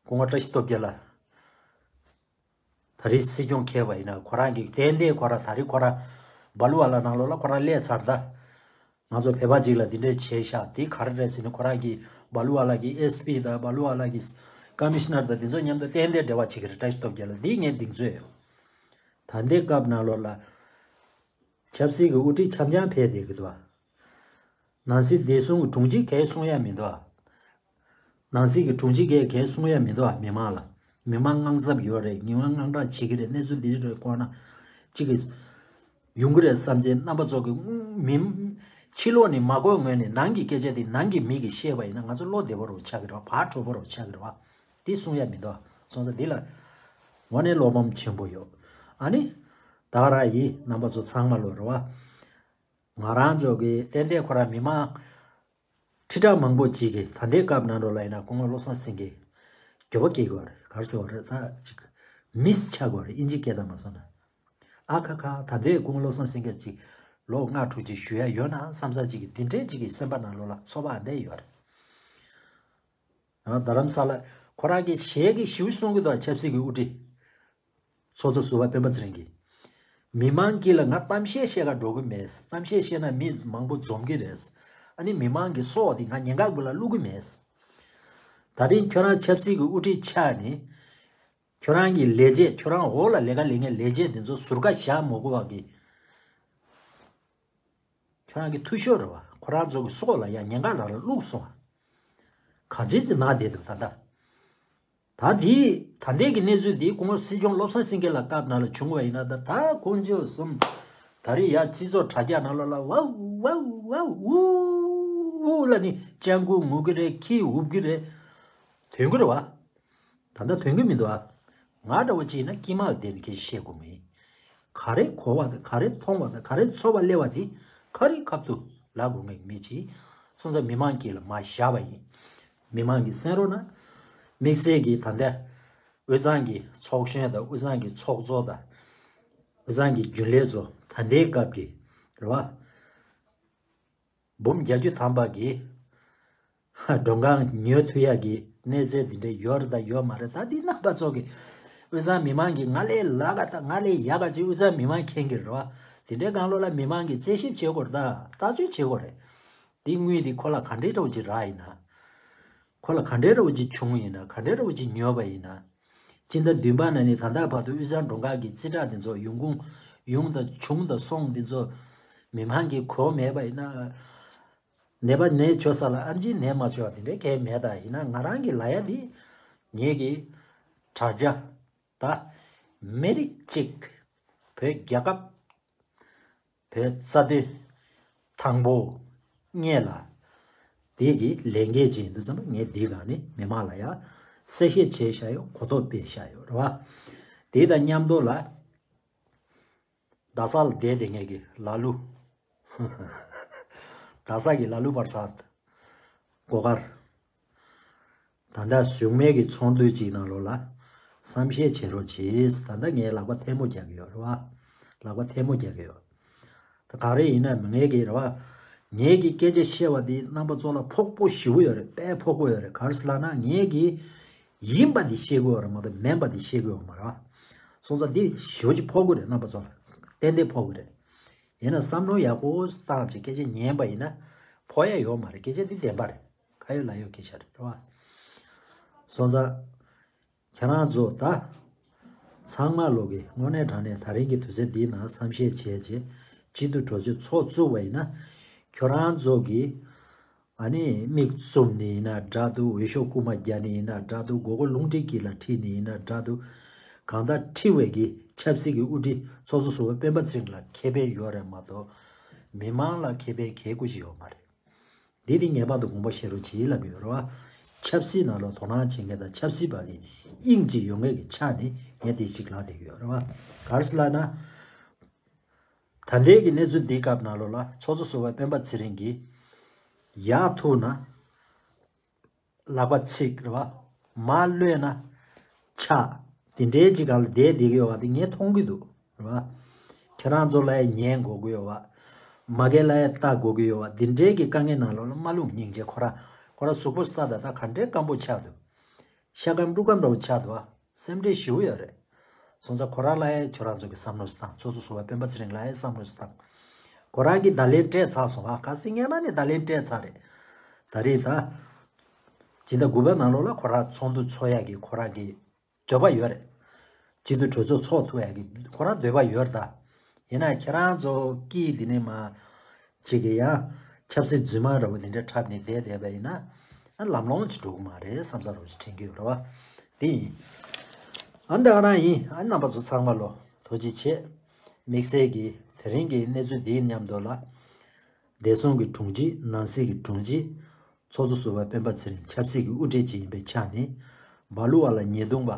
སྐུ་ངོ་བཀྲ་ཤིས་སྟོབས་རྒྱལ་ལགས། ད་རེས་སྲིད་སྐྱོང་ཁེལ་བ་ཡིན་ན་ཁོ་རང་གིས་ཏན་ཏན་ཁོ་རང་ད་རེས་ཁོ་རང་སྦ་ལུ་ཝ་ལ་ནང་ལོགས་ལ་ཁོ་རང་སླེབས་ཚར་ད། ང་ཚོ་བོད་པ་ཅིག་ལ་འདི་འདྲས་བྱས་ཤག་འདི་ག་རེ་རེད་ཟེར་ནས་ཁོ་རང་གིས་སྦ་ལུ་ཝ་ལ་གི་ཨེས་པི་དང་སྦ་ལུ་ཝ་ལ་གི་ཀ་མི་ཤི་ནར་དང་འདི་ཚོ་མཉམ་དུ་ཏན་ཏན་འབྲེལ་བ་བྱེད་ཀྱི་རེད། བཀྲ་ཤིས་སྟོབས་རྒྱལ་ལགས་འདི་ངས་གདེང་ཚོད་ཡོད། ད་ལྟའི་སྐབས་ནང་ལོགས་ལ་ཆབ་སྲིད་ཀྱི་དབུ་ཁྲིད་འཆམ་འཆམ་ཕེབས་བསྡད་ཀྱི་འདུག་ཨ། ནང་སྲིད་བདེ་སྲུང་གི་དྲུང་ཆེ་གས་གསུང་ཡ་མི་འདུག་ཨ། ནང་སྲིད་ཀྱི་དྲུང་ཆེ་གས་གས་གསུང་ཡ་མི་འདུག་ཨ་མི་མང་ལ། མི་མང་དངངས་འཚབ་ཡོད་རེད། མི་མང་དངངས་སྐྲག་བྱེད་ཀྱི་རེད། གནས་ཚུལ་འདི་རེད་ཁོ་ན་གཅིག་གིས་ཡོང་གི་རེད་བསམ་བྱས་རྣམ་པ་ཚོ་གི་མི་ཕྱི་ལོགས་ནས་མ་གོ་སྔོན་ནས་ནང་གི་སྐད་ཆ་དེ་ནང་གི་མི་གིས་བཤད་པ་ཡིན་ན་ང་ཚོ་བློ་བདེ་པོ་རུ་ཆགས་ཀྱི་རེད་བ། བག་གྲོ་པོ་རུ་ཆགས་ཀྱི་རེད་བ། འདི་གསུང་ཡ་མི་འདུག་ཨ། སོང་ཙང་འདི་ལ་དངོས་གནས་བློ་ཕམ་ཆེན་པོ་ཡོད། ཨ་ནི་ད་ག་རང་ཡིན་རྣམ་པ་ཚོ་ཚང་མ་ལོ་རེད་བ། ང་རང་ཚོ་གི་ཏན་ཏན་ཁོ་རང་མི་མང་ཁྲི་ཕྲག་མང་པོ་ཅིག་གིས་ད་ལྟའི་སྐབས་ནང་ལོགས་ལ་ཡིན་ན་སྐུ་ངོ་བློ་བཟང་སེང་གེ་འགྱོད་པ་སྐྱེ་དགོས་རེད། ག་རེ་ཟེར་བ་རེད་ད་ཅིག་མིས་ཆགས་དགོས་རེད། ཨིན་ཇི་སྐད་དང་མ་སོང་ན། ཨ་ཁ་ཁ་ད་ལྟའི་སྐུ་ངོ་བློ་བཟང་སེང་གེ་ཅིག་ལོ་ལྔ་དྲུག་ཅིག་བཞུགས་ཡ་ཡོད་ན་བསམ་ས་ཅིག་གི་འདི་འདྲའི་ཅིག་གི་སེམས་པ་ནང་ལོགས་ལ་ཚོར་བ་ཨ་འདྲ་ཡོད་རེད། རྡ་རམ་ས་ལ་ཁོ་རང་གི་ཞལ་གྱིས་ཞིབ་གསུང་གི་འདུག་ཆབ་སྲིད་ཀྱི་དབུ་ཁྲིད། ཚོགས་གཙོ་ཟུར་པ་སྤེན་པ་ཚེ་རིང་གིས། མི་མང་དཀྱིལ་ལ་ང་གཏམ་བཤད་བཤད་ག་འགྲོ་གི་མེད། གཏམ་བཤད་བཤད་ན་མི་མང་པོ་འཛོམས་ཀྱི་རེད། ཨ་ནི་མི་མང་གི་སྲོག་དེ་ང་ཉེན་ཁ་ཀུན་ལ་བླུག་གི་མེད། ད་རིང་ཁྱོད་རང་ཆབ་སྲིད་ཀྱི་དབུ་ཁྲིད་ཆགས་ནས། ཁྱོད་རང་གི་ལས་བྱེད། ཁྱོད་རང་འོག་ལ་ལས་ཀ་ལས་མཁན་ལས་བྱེད་དེ་ཚོ་ཟུར་ཁ་བཞག་མ་དགོས་པ་གི། ཁྱོད་རང་གི་འཐུས་ཤོར་རེད་བ། ཁོ་རང་ཚོ་གི་སྲོག་ལ་ཡང་ཉེན་ཁ་རང་ལ་བླུགས་སོང་བ། ག་ཚོད་ཅིག་ན་བསྡད་འདུག་ད་ལྟ། ད་དེ་ད་ལྟའི་གི་གནས་ཚུལ་དེ་སྐུ་ངོ་སྲིད་སྐྱོང་བློ་བཟང་སེང་གེ་ལ་སྐབས་ནང་ལ་བྱུང་བ་ཡིན་ན། ད་ད་དཀོན་མཆོག་གསུམ། ད་རེས་ཡ་སྤྱི་ཚོགས་དྲ་རྒྱ་ནང་ལོགས་ལ་ཝའུ་ཝའུ་ཝའུ་ཝུ་ཝུ་ལ་ནི་སྤྱང་ཀི་ངུ་གི་རེད། ཁྱི་འུབ་གི་རེད། དོན་གི་རེད་བ། ད་ལྟ་དོན་གི་མི་འདུག་ཨ། ང་འདྲ་བོ་ཅིག་ཡིན་ན་དཀྱིལ་མ་ལ་བསྡད་ནས་སྐད་ཆ་བཤད་དགོས་མིན། ག་རེ་གོ་བ་དང་། ག་རེ་མཐོང་བ་དང་། ག་རེ་ཚོར་བ་སླེབས་པ་དེ་ག་རེ་ཁ་ཐུག་ལབ་དགོས་མཁན་གྱི་མི་ཅིག་སོང་ཙང་མི་མང་དཀྱིལ་ལ་མར་བཞག་པ་ཡིན། མི་མང་གིས་གསན་རོགས་གནང་། དམིགས་བསལ་གྱིས་ད་ལྟ་དབུས་གཙང་གི་ཚོགས་གཞོན་དང་། དབུས་གཙང་གི་ཚོགས་གཙོ་དང་། དབུས་གཙང་གི་རྒྱུན་ལས་ཚོ། ད་ལྟའི་སྐབས་ཀྱི་རེད་བ། འབུམ་བརྒྱད་ཅུ་ཐམ་པ་གི་མགྲོན་ཁང་ཉོ་ཐུབ་ཡག་གི་གནས་ཚད་འདི་འདྲ་ཡོད་རེད་དང་ཡོད་མ་རེད། ད་འདི་རྣམ་པ་ཚོ་གི། དབུས་གཙང་མི་མང་གིས་ང་ལས་ལག་ག་དང་ང་ལས་ཡག་ག་ཅིག་དབུས་གཙང་མི་མང་མཁྱེན་གྱི་རེད་བ། དེ་འདྲའི་སྒང་ལོགས་ལ་མི་མང་གིས་རྩད་ཞིབ་བྱེད་དགོས་རེད། ད་བརྟག་དཔྱད་བྱེད་དགོས་རེད། འདི་དངུལ་འདི་ཁོ་ལ་ག་འདྲའི་འདྲ་བོ་ཅིག་རག་ཡིན་ན། ཁོ་ལ་ག་འདྲའི་འདྲ་བོ་ཅིག་བྱུང་ཡིན་ན། ག་འདྲའི་འདྲ་བོ་ཅིག་ཉོས་པ་ཡིན་ན། སྤྱི་ཟླ་བདུན་པ་ནས་ནི་ད་ལྟ་བར་དུ་དབུས་གཙང་མགྲོན་ཁང་གི་རྩིས་ཁྲ་འདི་ཚོ་ཡོང་ཁུངས། ཡོང་དང་བྱུང་དང་སོང་འདི་ཚོ་མི་མང་གིས་གོ་མེད་པ་ཡིན་ན། ནད་པ་ནད་བཅོས་ས་ལ་ཨེམ་ཆི་ནད་མ་བཅོས་པ་དེ་འདྲའི་གང་ཡང་མེད། ད་ཡིན་ན་ང་རང་གི་ལབ་ཡ་འདི། ངེད་ཀྱི་དྲ་རྒྱ་ད་མི་རིགས་གཅིག་བོད་རྒྱལ་ཁབ། བོད་རྩ་དོན་དང་པོ་ངེད་ལ། དེ་གི་ལས་འགན་ཅིག་ཡིན་དུས་ཙམ་པ། ངས་འདི་སྒང་ནས་མི་མང་ལ་ཡ་གསལ་བཤད་བྱས་བཞག་ཡོད། གོ་རྟོགས་སྤེལ་བཞག་ཡོད་རེད་བ། དེ་དང་མཉམ་དུ་ལ། རྡ་ས་ལ་བསྡད་དེ་ངེད་ཀྱི་ལ་ལུ། རྡ་ས་གི་ལ་ལུ་བར་ས་སྒོ་དཀར། ད་ལྟ་གཞུག་མའི་གི་ཚོགས་འདུ་གཅིག་ནང་ལོགས་ལ་བསམ་ཤེས་བྱེད་རོགས་གྱིས། ད་ལྟ་ངས་ལག་པ་ཐལ་མོ་རྒྱག་གི་ཡོད་རེད་བ། ལག་པ་ཐལ་མོ་རྒྱག་གི་ཡོད། ད་ག་རེ་ཡིན་ན་ངས་གི་རེད་བ། ངས་གི་སྐད་ཆ་བཤད་པ་འདི་རྣམ་པ་ཚོ་ལ་ཕོག་པོ་ཞེ་པོ་ཡོད་རེད། དཔེ་ཕོག་པོ་ཡོད་རེད། ག་རེ་ཟེར་ལབ་ན་ངས་གི་ཡིན་པ་འདི་བཤད་གི་ཡོད་རེད་མ་གཏོགས་མིན་པ་འདི་བཤད་གི་ཡོད་མ་རེད་བ། སོང་ཙང་འདི་ཞེ་པོ་ཅིག་ཕོག་གི་རེད། རྣམ་པ་ཚོ་ལ་ཏན་ཏན་ཕོག་གི་རེད། ཡིན་ན་བསམ་བློ་ཡག་པོ་བཏང་བྱས་སྐད་ཆ་ཉན་པ་ཡིན་ན་ཕོག་ཡ་ཡོད་མ་རེད། སྐད་ཆ་འདི་བདེན་པ་རེད། ཁ་ཡོད་ལག་ཡོད་སྐད་ཆ་རེད་བ། སོང་ཙང་ཁྱེད་རང་ཚོ་ད་ཚང་མ་ལོག་གི་དངོས་གནས་དྲང་གནས་ད་རིང་གི་དུས་ཚོད་འདིའི་ནང་བསམ་ཤེས་བྱས་བྱས་སྤྱི་འཐུས་གྲོས་ཚོགས་ཚོགས་བཙུགས་པ་ཡིན་ན། ཁྱོད་རང་ཚོ་གི་ཨ་ནི་མིག་བཙུམ་ནི་ཡིན་ན་འདྲ་འདུག། འོས་ཤོག་རྐུ་མ་རྒྱག་ནི་ཡིན་ན་འདྲ་འདུག། མགོ་སྐོར་རླུང་འཕྲིན་གྱིས་ལ་ཁྲིད་ནི་ཡིན་ན་འདྲ་འདུག། གང་ལྟར་ཁྲིད་པའི་གི་ཆབ་སྲིད་ཀྱི་དབུ་ཁྲིད་ཚོགས་གཙོ་ཟུར་པ་སྤེན་པ་ཚེ་རིང་ལ་ཁེ་ཕན་ཡོད་རེད་མ་གཏོགས་མི་མང་ལ་ཁེ་ཕན་གང་ཡང་ཞིག་ཡོད་མ་རེད། འདི་དེ་ངེས་པར་དུ་དགོངས་པ་བཞེས་རོགས་གྱིས་ལབ་ཀྱི་ཡོད་རེད་བ། ཆབ་སྲིད་ནང་ལ་དོ་སྣང་བྱེད་མཁན་དང་ཆབ་སྲིད་པ་གི་དབྱིངས་གཅིག་ཡོང་མཁན་གྱི་ཆ་ནས་ངས་དེ་གཅིག་ལབ་བསྡད་ཀྱི་ཡོད་རེད་བ། ག་རེ་ཟེར་ལབ་ན། ད་ལྟའི་གི་གནས་ཚུལ་འདིའི་སྐབས་ནང་ལོགས་ལ་ཚོགས་གཙོ་ཟུར་པ་སྤེན་པ་ཚེ་རིང་གིས་ཡར་ཐུག་ན་ལག་པ་ཚིག་རེད་བ། མར་གློད་ན་ཆག། དེ་འདྲའི་ཅིག་སྒང་ལ་བསྡད་བསྡད་ཀྱི་ཡོད་པ་དེ་ངས་མཐོང་གི་འདུག་རེད་བ། ཁྱེད་རང་ཚོ་ལ་ཡང་ཉན་དགོས་ཀྱི་ཡོད་པ། མ་གི་ལ་ཡང་ལྟ་དགོས་ཀྱི་ཡོད་པ། འདི་འདྲའི་གི་དཀའ་ངལ་ནང་ལོགས་ལ་མ་ལྷུང་། སྙིང་རྗེ། ཁོ་རང་ཁོ་རང་གཟུགས་པོ་ལྟ་ད་ད་ག་འདྲའི་སྐམ་པོ་ཆགས་འདུག། ཤ་སྐམ་དཀྲུག་སྐམ་འདྲ་བོ་ཆགས་འདུག་ཨ། སེམས་ཁྲལ་ཞེ་པོ་ཡོད་རེད། སོང་ཙང་ཁོ་རང་ལ་ཡང་ཁྱོད་རང་ཚོ་གིས་བསམ་བློ་ཞིག་བཏང་། ཚོགས་གཙོ་ཟུར་པ་སྤེན་པ་ཚེ་རིང་ལ་ཡང་བསམ་བློ་ཞིག་བཏང་། ཁོ་རང་གིས་བརྡ་ལན་སྤྲད་ཚར་སོང་ཨ། གལ་སྲིད་སྔས་མ་ནས་བརྡ་ལན་སྤྲད་ཚར་རེད། ད་རེས་ད་སྤྱི་ཟླ་དགུ་པའི་ནང་ལོགས་ལ་ཁོ་རང་ཚོགས་འདུ་ཚོགས་ཡག་གི་ཁོ་རང་གི་འདོད་པ་ཡོད་རེད། སྤྱི་འཐུས་གྲོས་ཚོགས་ཚོགས་ཐུབ་ཡག་གི་ཁོ་རང་འདོད་པ་ཡོད་རེད་ད། ཡིན་ན་ཁྱེད་རང་ཚོ་སྐད་འདི་ནས་མར་ཅིག་གི་ཡང་ཆབ་སྲིད་རྫུན་མ་འདྲ་བོ་འདི་འདྲ་འཁྲབ་ནས་བསྡད་བསྡད་པ་ཡིན་ན། ཨ་ལམ་ལྷོང་ཅིག་འགྲོ་གི་མ་རེད་བསམ་ས་རོ་ཞིག་དྲན་གྱི་ཡོད་རེད་བ། དེ་ཡིན། ཨ་འདི་ག་རང་ཡིན། ཨ་རྣམ་པ་ཚོ་ཚང་མ་ལོ་ཐུགས་རྗེ་ཆེ། དམིགས་བསལ་གྱི་དེ་རིང་གི་གནས་ཚུལ་འདིའི་མཉམ་དུ་ལ། བདེ་སྲུང་གི་དྲུང་ཆེ། ནང་སྲིད་ཀྱི་དྲུང་ཆེ། ཚོགས་གཙོ་ཟུར་པ་སྤེན་པ་ཚེ་རིང་ཆབ་སྲིད་ཀྱི་དབུ་ཁྲིད་ཅིག་ཡིན་པའི་ཆ་ནས། སྦ་ལུ་བ་ལ་ཉེས་རྡུང་བ།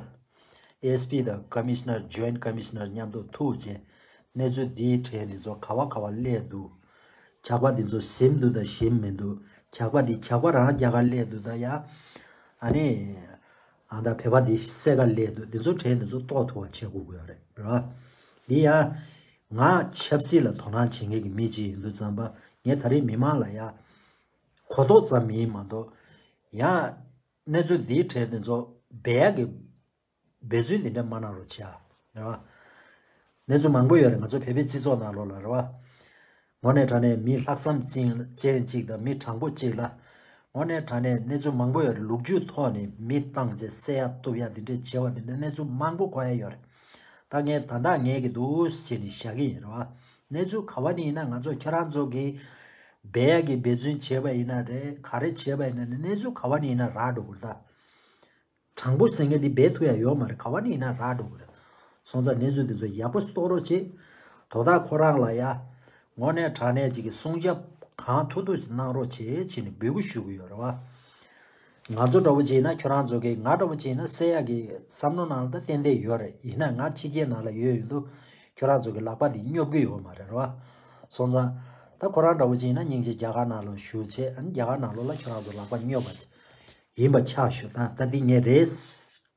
ཨེ་ཨེས་པི་དང་ཀོ་མི་ཤ་ནར། ཇོ་ཡིན་ཊི་ཀོ་མི་ཤ་ནར་མཉམ་དུ་ཐུག་རྗེས་གནས་ཚུལ་འདིའི་གྲས་འདི་ཚོ་ག་བ་ག་བ་སླེབས་འདུག། ཇག་པ་འདི་ཚོ་ཟིན་འདུག་དང་ཟིན་མི་འདུག། ཇག་པ་འདི་ཇག་པ་རང་རྒྱ་གར་སླེབས་འདུག་དང་ཡང་། ཨ་ནི། ཨ་ད་བོད་པ་འདི་སེ་ག་སླེབས་འདུག། འདི་ཚོ་གྲས་འདི་ཚོ་རྟོགས་ཐུབ་པ་བྱེད་དགོས་ཀྱི་ཡོད་རེད་རེད་བ། འདི་ཡང་། ང་ཆབ་སྲིད་ལ་དོ་སྣང་བྱེད་མཁན་གྱི་མི་ཅིག་ཡིན་དུས་ཙམ་པ་ངས་ད་རེས་མི་མང་ལ་ཡ། གོ་རྟོགས་ཙམ་ཡིན་མ་གཏོགས། ཡང་། གནས་ཚུལ་འདིའི་གྲས་འདི་ཚོ་སྦས་ཡག་གི་འབད་བརྩོན་འདི་འདྲ་མ་གནང་རོགས་བྱས་ཨ། རེད་བ། གནས་ཚུལ་མང་པོ་ཡོད་རེད། ང་ཚོ་བོད་པའི་སྤྱི་ཚོགས་ནང་ལོགས་ལ་རེད་བ། དངོས་གནས་དྲང་གནས་མི་ལྷག་བསམ་ཅན་ཅན་གཅིག་དང་མི་དྲང་པོ་གཅིག་ལ་ དངོས་གནས་དྲང་གནས་གནས་ཚུལ་མང་པོ་ཡོད་རེད། ལོ་རྒྱུས་ཐོག་ནས་མི་བཏང་བྱས་བསད་ཡ་གཏུབ་ཡ་འདི་འདྲས་བྱས་པ་འདི་འདྲས་གནས་ཚུལ་མང་པོ་གོ་ཡ་ཡོད་རེད། ད་ངས་ད་ལྟ་ངས་གི་འདུག་བྱས་ནས་བཞག་གི་ཡིན་རེད་བ། གནས་ཚུལ་ག་བ་ནས་ཡིན་ན་ང་ཚོ་ཁྱེད་རང་ཚོ་གི་སྦས་ཡ་གི་འབད་བརྩོན་བྱས་པ་ཡིན་ན་རེད། ག་རེ་བྱས་པ་ཡིན་ན་རེད། གནས་ཚུལ་ག་བ་ནས་ཡིན་ན་རག་འགྲོ་གི་རེད་ད། དྲང་པོ་ཟེར་མཁན་འདི་སྦས་ཐུབ་ཡ་ཡོད་མ་རེད། ག་བ་ནས་ཡིན་ན་རག་འགྲོ་གི་རེད། སོང་ཙང་གནས་ཚུལ་འདི་ཚོ་ཡག་པོ་རྟོགས་རོགས་བྱེད། དོ་བདག་ཁོ་རང་ལ་ཡ། དངོས་གནས་དྲང་གནས་ཅིག་གི་སྲུང་སྐྱོབ་གང་ཐུབ་ཐུབ་ཅིག་གནང་རོགས་བྱེད་བྱས་ནས་འབོད་སྐུལ་ཞུ་གི་ཡོད་རེད་བ། ང་ཚོ་འདྲ་བོ་བྱས་ན་ཁྱོད་རང་ཚོ་གི་ང་འདྲ་བོ་བྱས་ན་བསད་ཡ་གི་བསམ་བློ་ནང་ལ་ད་ཏན་ཏན་ཡོད་རེད། ཡིན་ན་ང་ཕྱི་རྒྱལ་ནང་ལ་ཡོད་ཡོད་དུས་ཁྱོད་རང་ཚོ་གི་ལག་པ་འདི་སྙོབ་གི་ཡོད་མ་རེད་རེད་བ། སོང་ཙང་ད་ཁོ་རང་འདྲ་བོ་བྱས་ན་སྙིང་རྗེ་རྒྱ་གར་ནང་ལ་བཞུགས་བྱས། ཨ་ནི་རྒྱ་གར་ནང་ལོགས་ལ་ཁྱོད་རང་ཚོ་ལག་པ་སྙོབ་པ་བྱས། ཡིན་པ་ཆགས་ཞུ། ད་ད་འདི་ངས་རེད་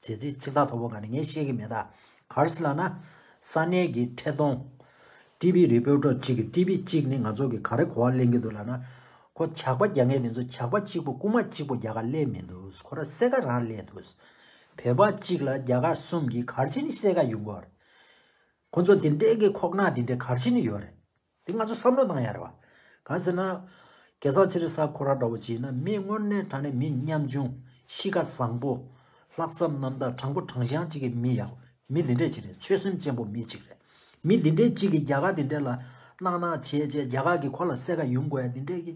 ཟེར་ཅིག་ཚིག་ཐག་ཐོག་པོ་ག་ནས་ངས་བཤད་གི་མེད། ད་ག་རེ་ཟེར་ལབ་ན། ས་གནས་ཀྱི་ཐད་གཏོང་ཊི་ཝི་རི་པོར་ཊར་གཅིག་གིས་ཊི་ཝི་གཅིག་ནི་ང་ཚོ་གི་ག་རེ་གོ་བ་ལེན་གི་འདུག་ལབ་ན། ཁོ་ཇག་པ་རྒྱག་མཁན་དེ་ཚོ་ཇག་པ་གཅིག་པོ་རྐུན་མ་གཅིག་པོ་རྒྱག་ག་སླེབས་མི་འདུག་ཁོ་རང་བསད་ག་རང་སླེབས་འདུག་བོད་པ་གཅིག་ལ་རྒྱ་གར་གསུམ་གྱིས་ག་རེ་བྱས་ནས་བསད་ག་ཡོང་གི་ཡོད་རེད། ཁོ་ཚོ་དེ་འདྲའི་གི་ཁོག་ནག་དེ་འདྲའི་ག་རེ་བྱས་ནས་ཡོད་རེད། དེ་ང་ཚོ་བསམ་བློ་བཏང་ཡ་རེད་བ། གང་ཟེར་ན། སྐལ་བཟང་ཚེ་རིང་ཟེར་ཁོ་རང་འདྲ་བོ་བྱས་ན་མི་དངོས་གནས་དྲང་གནས་མི་ཉམ་ཆུང་། གཤིས་ཀ་བཟང་པོ། ལྷག་བསམ་རྣམ་དག་དྲང་པོ་དྲང་བཞག་ཅིག་གི་མི་ཡག་མི་དེ་འདྲས་ཅིག་རེད། ཆོད་སེམས་ཅན་པོ་མི་ཅིག་རེད། མི་དེ་འདྲས་ཅིག་གིས་རྒྱ་གར་དེ་འདྲས་ལ་གནག་གནག་བྱས་བྱས་རྒྱ་གར་གྱིས་ཁོ་ལ་བསད་ག་ཡོང་དགོས་ཡ་དེ་འདྲས་ཀྱི་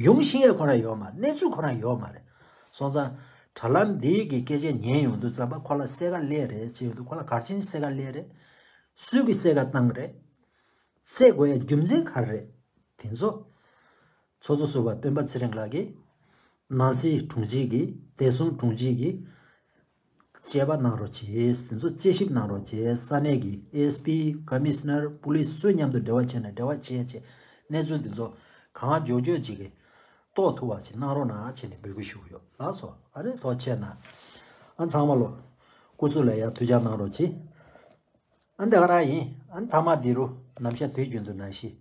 ཡོང་ཤེས་ཡ་ཁོ་རང་ཡོད་མ་རེད། གནས་ཚུལ་ཁོ་རང་ཡོད་མ་རེད། སོང་ཙང་དྲ་ལམ་འདིའི་གི་སྐད་ཆ་ཉན་ཡོང་དུས་ཙམ་པ་ཁོ་ལ་བསད་ག་སླེབས་རེད་བྱས་ཡོང་དུས་ཁོ་ལ་ག་རེ་བྱས་ནས་བསད་ག་སླེབས་རེད། སུས་གིས་བསད་ག་བཏང་རེད། བསད་དགོས་ཡ་རྒྱུ་མཚན་ག་རེ་རེད། དེ་ཚོ། ཚོགས་གཙོ་ཟུར་པ་སྤེན་པ་ཚེ་རིང་ལགས་ཀྱིས། ནང་སྲིད་དྲུང་ཆེ་གིས། བདེ་སྲུང་དྲུང་ཆེ་གིས། དཔྱད་པ་གནང་རོགས་བྱེད། དེ་ཚོ་དཔྱད་ཞིབ་གནང་རོགས་བྱེད། ས་གནས་ཀྱི་ཨེ་ཨེས་པི། ཀོ་མི་ཤི་ནར། པུ་ལིས་སུ་མཉམ་དུ་འབྲེལ་བ་བྱས་ནས་འབྲེལ་བ་བྱས་བྱས་གནས་ཚུལ་འདི་ཚོ་གང་མགྱོགས་མགྱོགས་ཅིག་གིས་རྟོགས་ཐུབ་པ་ཞིག་གནང་རོགས་གནང་བྱས་ནས་འབོད་སྐུལ་ཞུ་གི་ཡོད། ལགས་སོ། ཨ་རེ་ཐུགས་རྗེ་ཆེ་གནང་། ཨ་ཚང་མ་ལོ། སྐུ་གཟུགས་ལ་ཡ་ཐུགས་ཅག་གནང་རོགས་གྱིས། ཨ་འདི་ག་རང་ཡིན། ཨ་མཐའ་མ་འདི་རུ་ནམ་ཞག་དུས་རྒྱུན་དུ་ནང་བཞིན།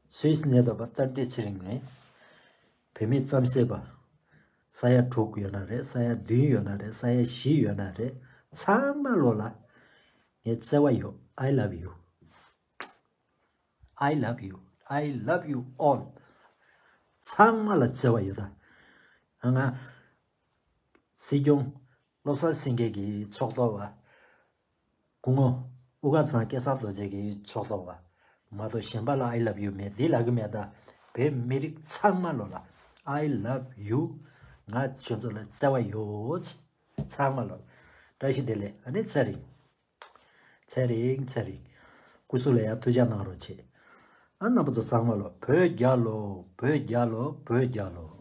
སུད་སི་ནས་ད་པ་རྟ་མགྲིན་ཚེ་རིང་ནས། བོད་མི་རྩམ་ཟས་པ། ས་ཡ་དྲུག་ཡོད་ན་རེད། ས་ཡ་བདུན་ཡོད་ན་རེད། ས་ཡ་བཞི་ཡོད་ན་རེད། ཚང་མ་ལོ་ལ་ངའི་བརྩེ་བ་ཡོད། I love you. I love you. I love you all. ཚང་མ་ལ་བརྩེ་བ་ཡོད་ད། ཨ་ང་། སྲིད་སྐྱོང་བློ་བཟང་སེང་གེ་གི་ཕྱོགས་གཏོགས་པ། སྐུ་ངོ་དབུ་དཀར་ཚང་སྐལ་བཟང་རྡོ་རྗེ་གི་ཕྱོགས་གཏོགས་པ། མ་གཏོགས་གཞན་པ་ལ་I love you མེད། འདི་ལབ་གི་མེད་ད། བོད་མི་རིགས་ཚང་མ་ལོ་ལ་I love you། ང་ཁྱོད་ཚོ་ལ་བརྩེ་བ་ཡོད། ཚང་མ་ལོ། བཀྲ་ཤིས་བདེ་ལེགས། ཨ་ནི་ཚེ་རིང་། ཚེ་རིང་། ཚེ་རིང་། སྐུ་གཟུགས་ལ་ཡ་ཐུགས་ཅག་གནང་རོགས་བྱེད། ཨ་རྣམ་པ་ཚོ་ཚང་མ་ལོ། བོད་རྒྱལ་ལོ། བོད་རྒྱལ་ལོ། བོད་རྒྱལ་ལོ།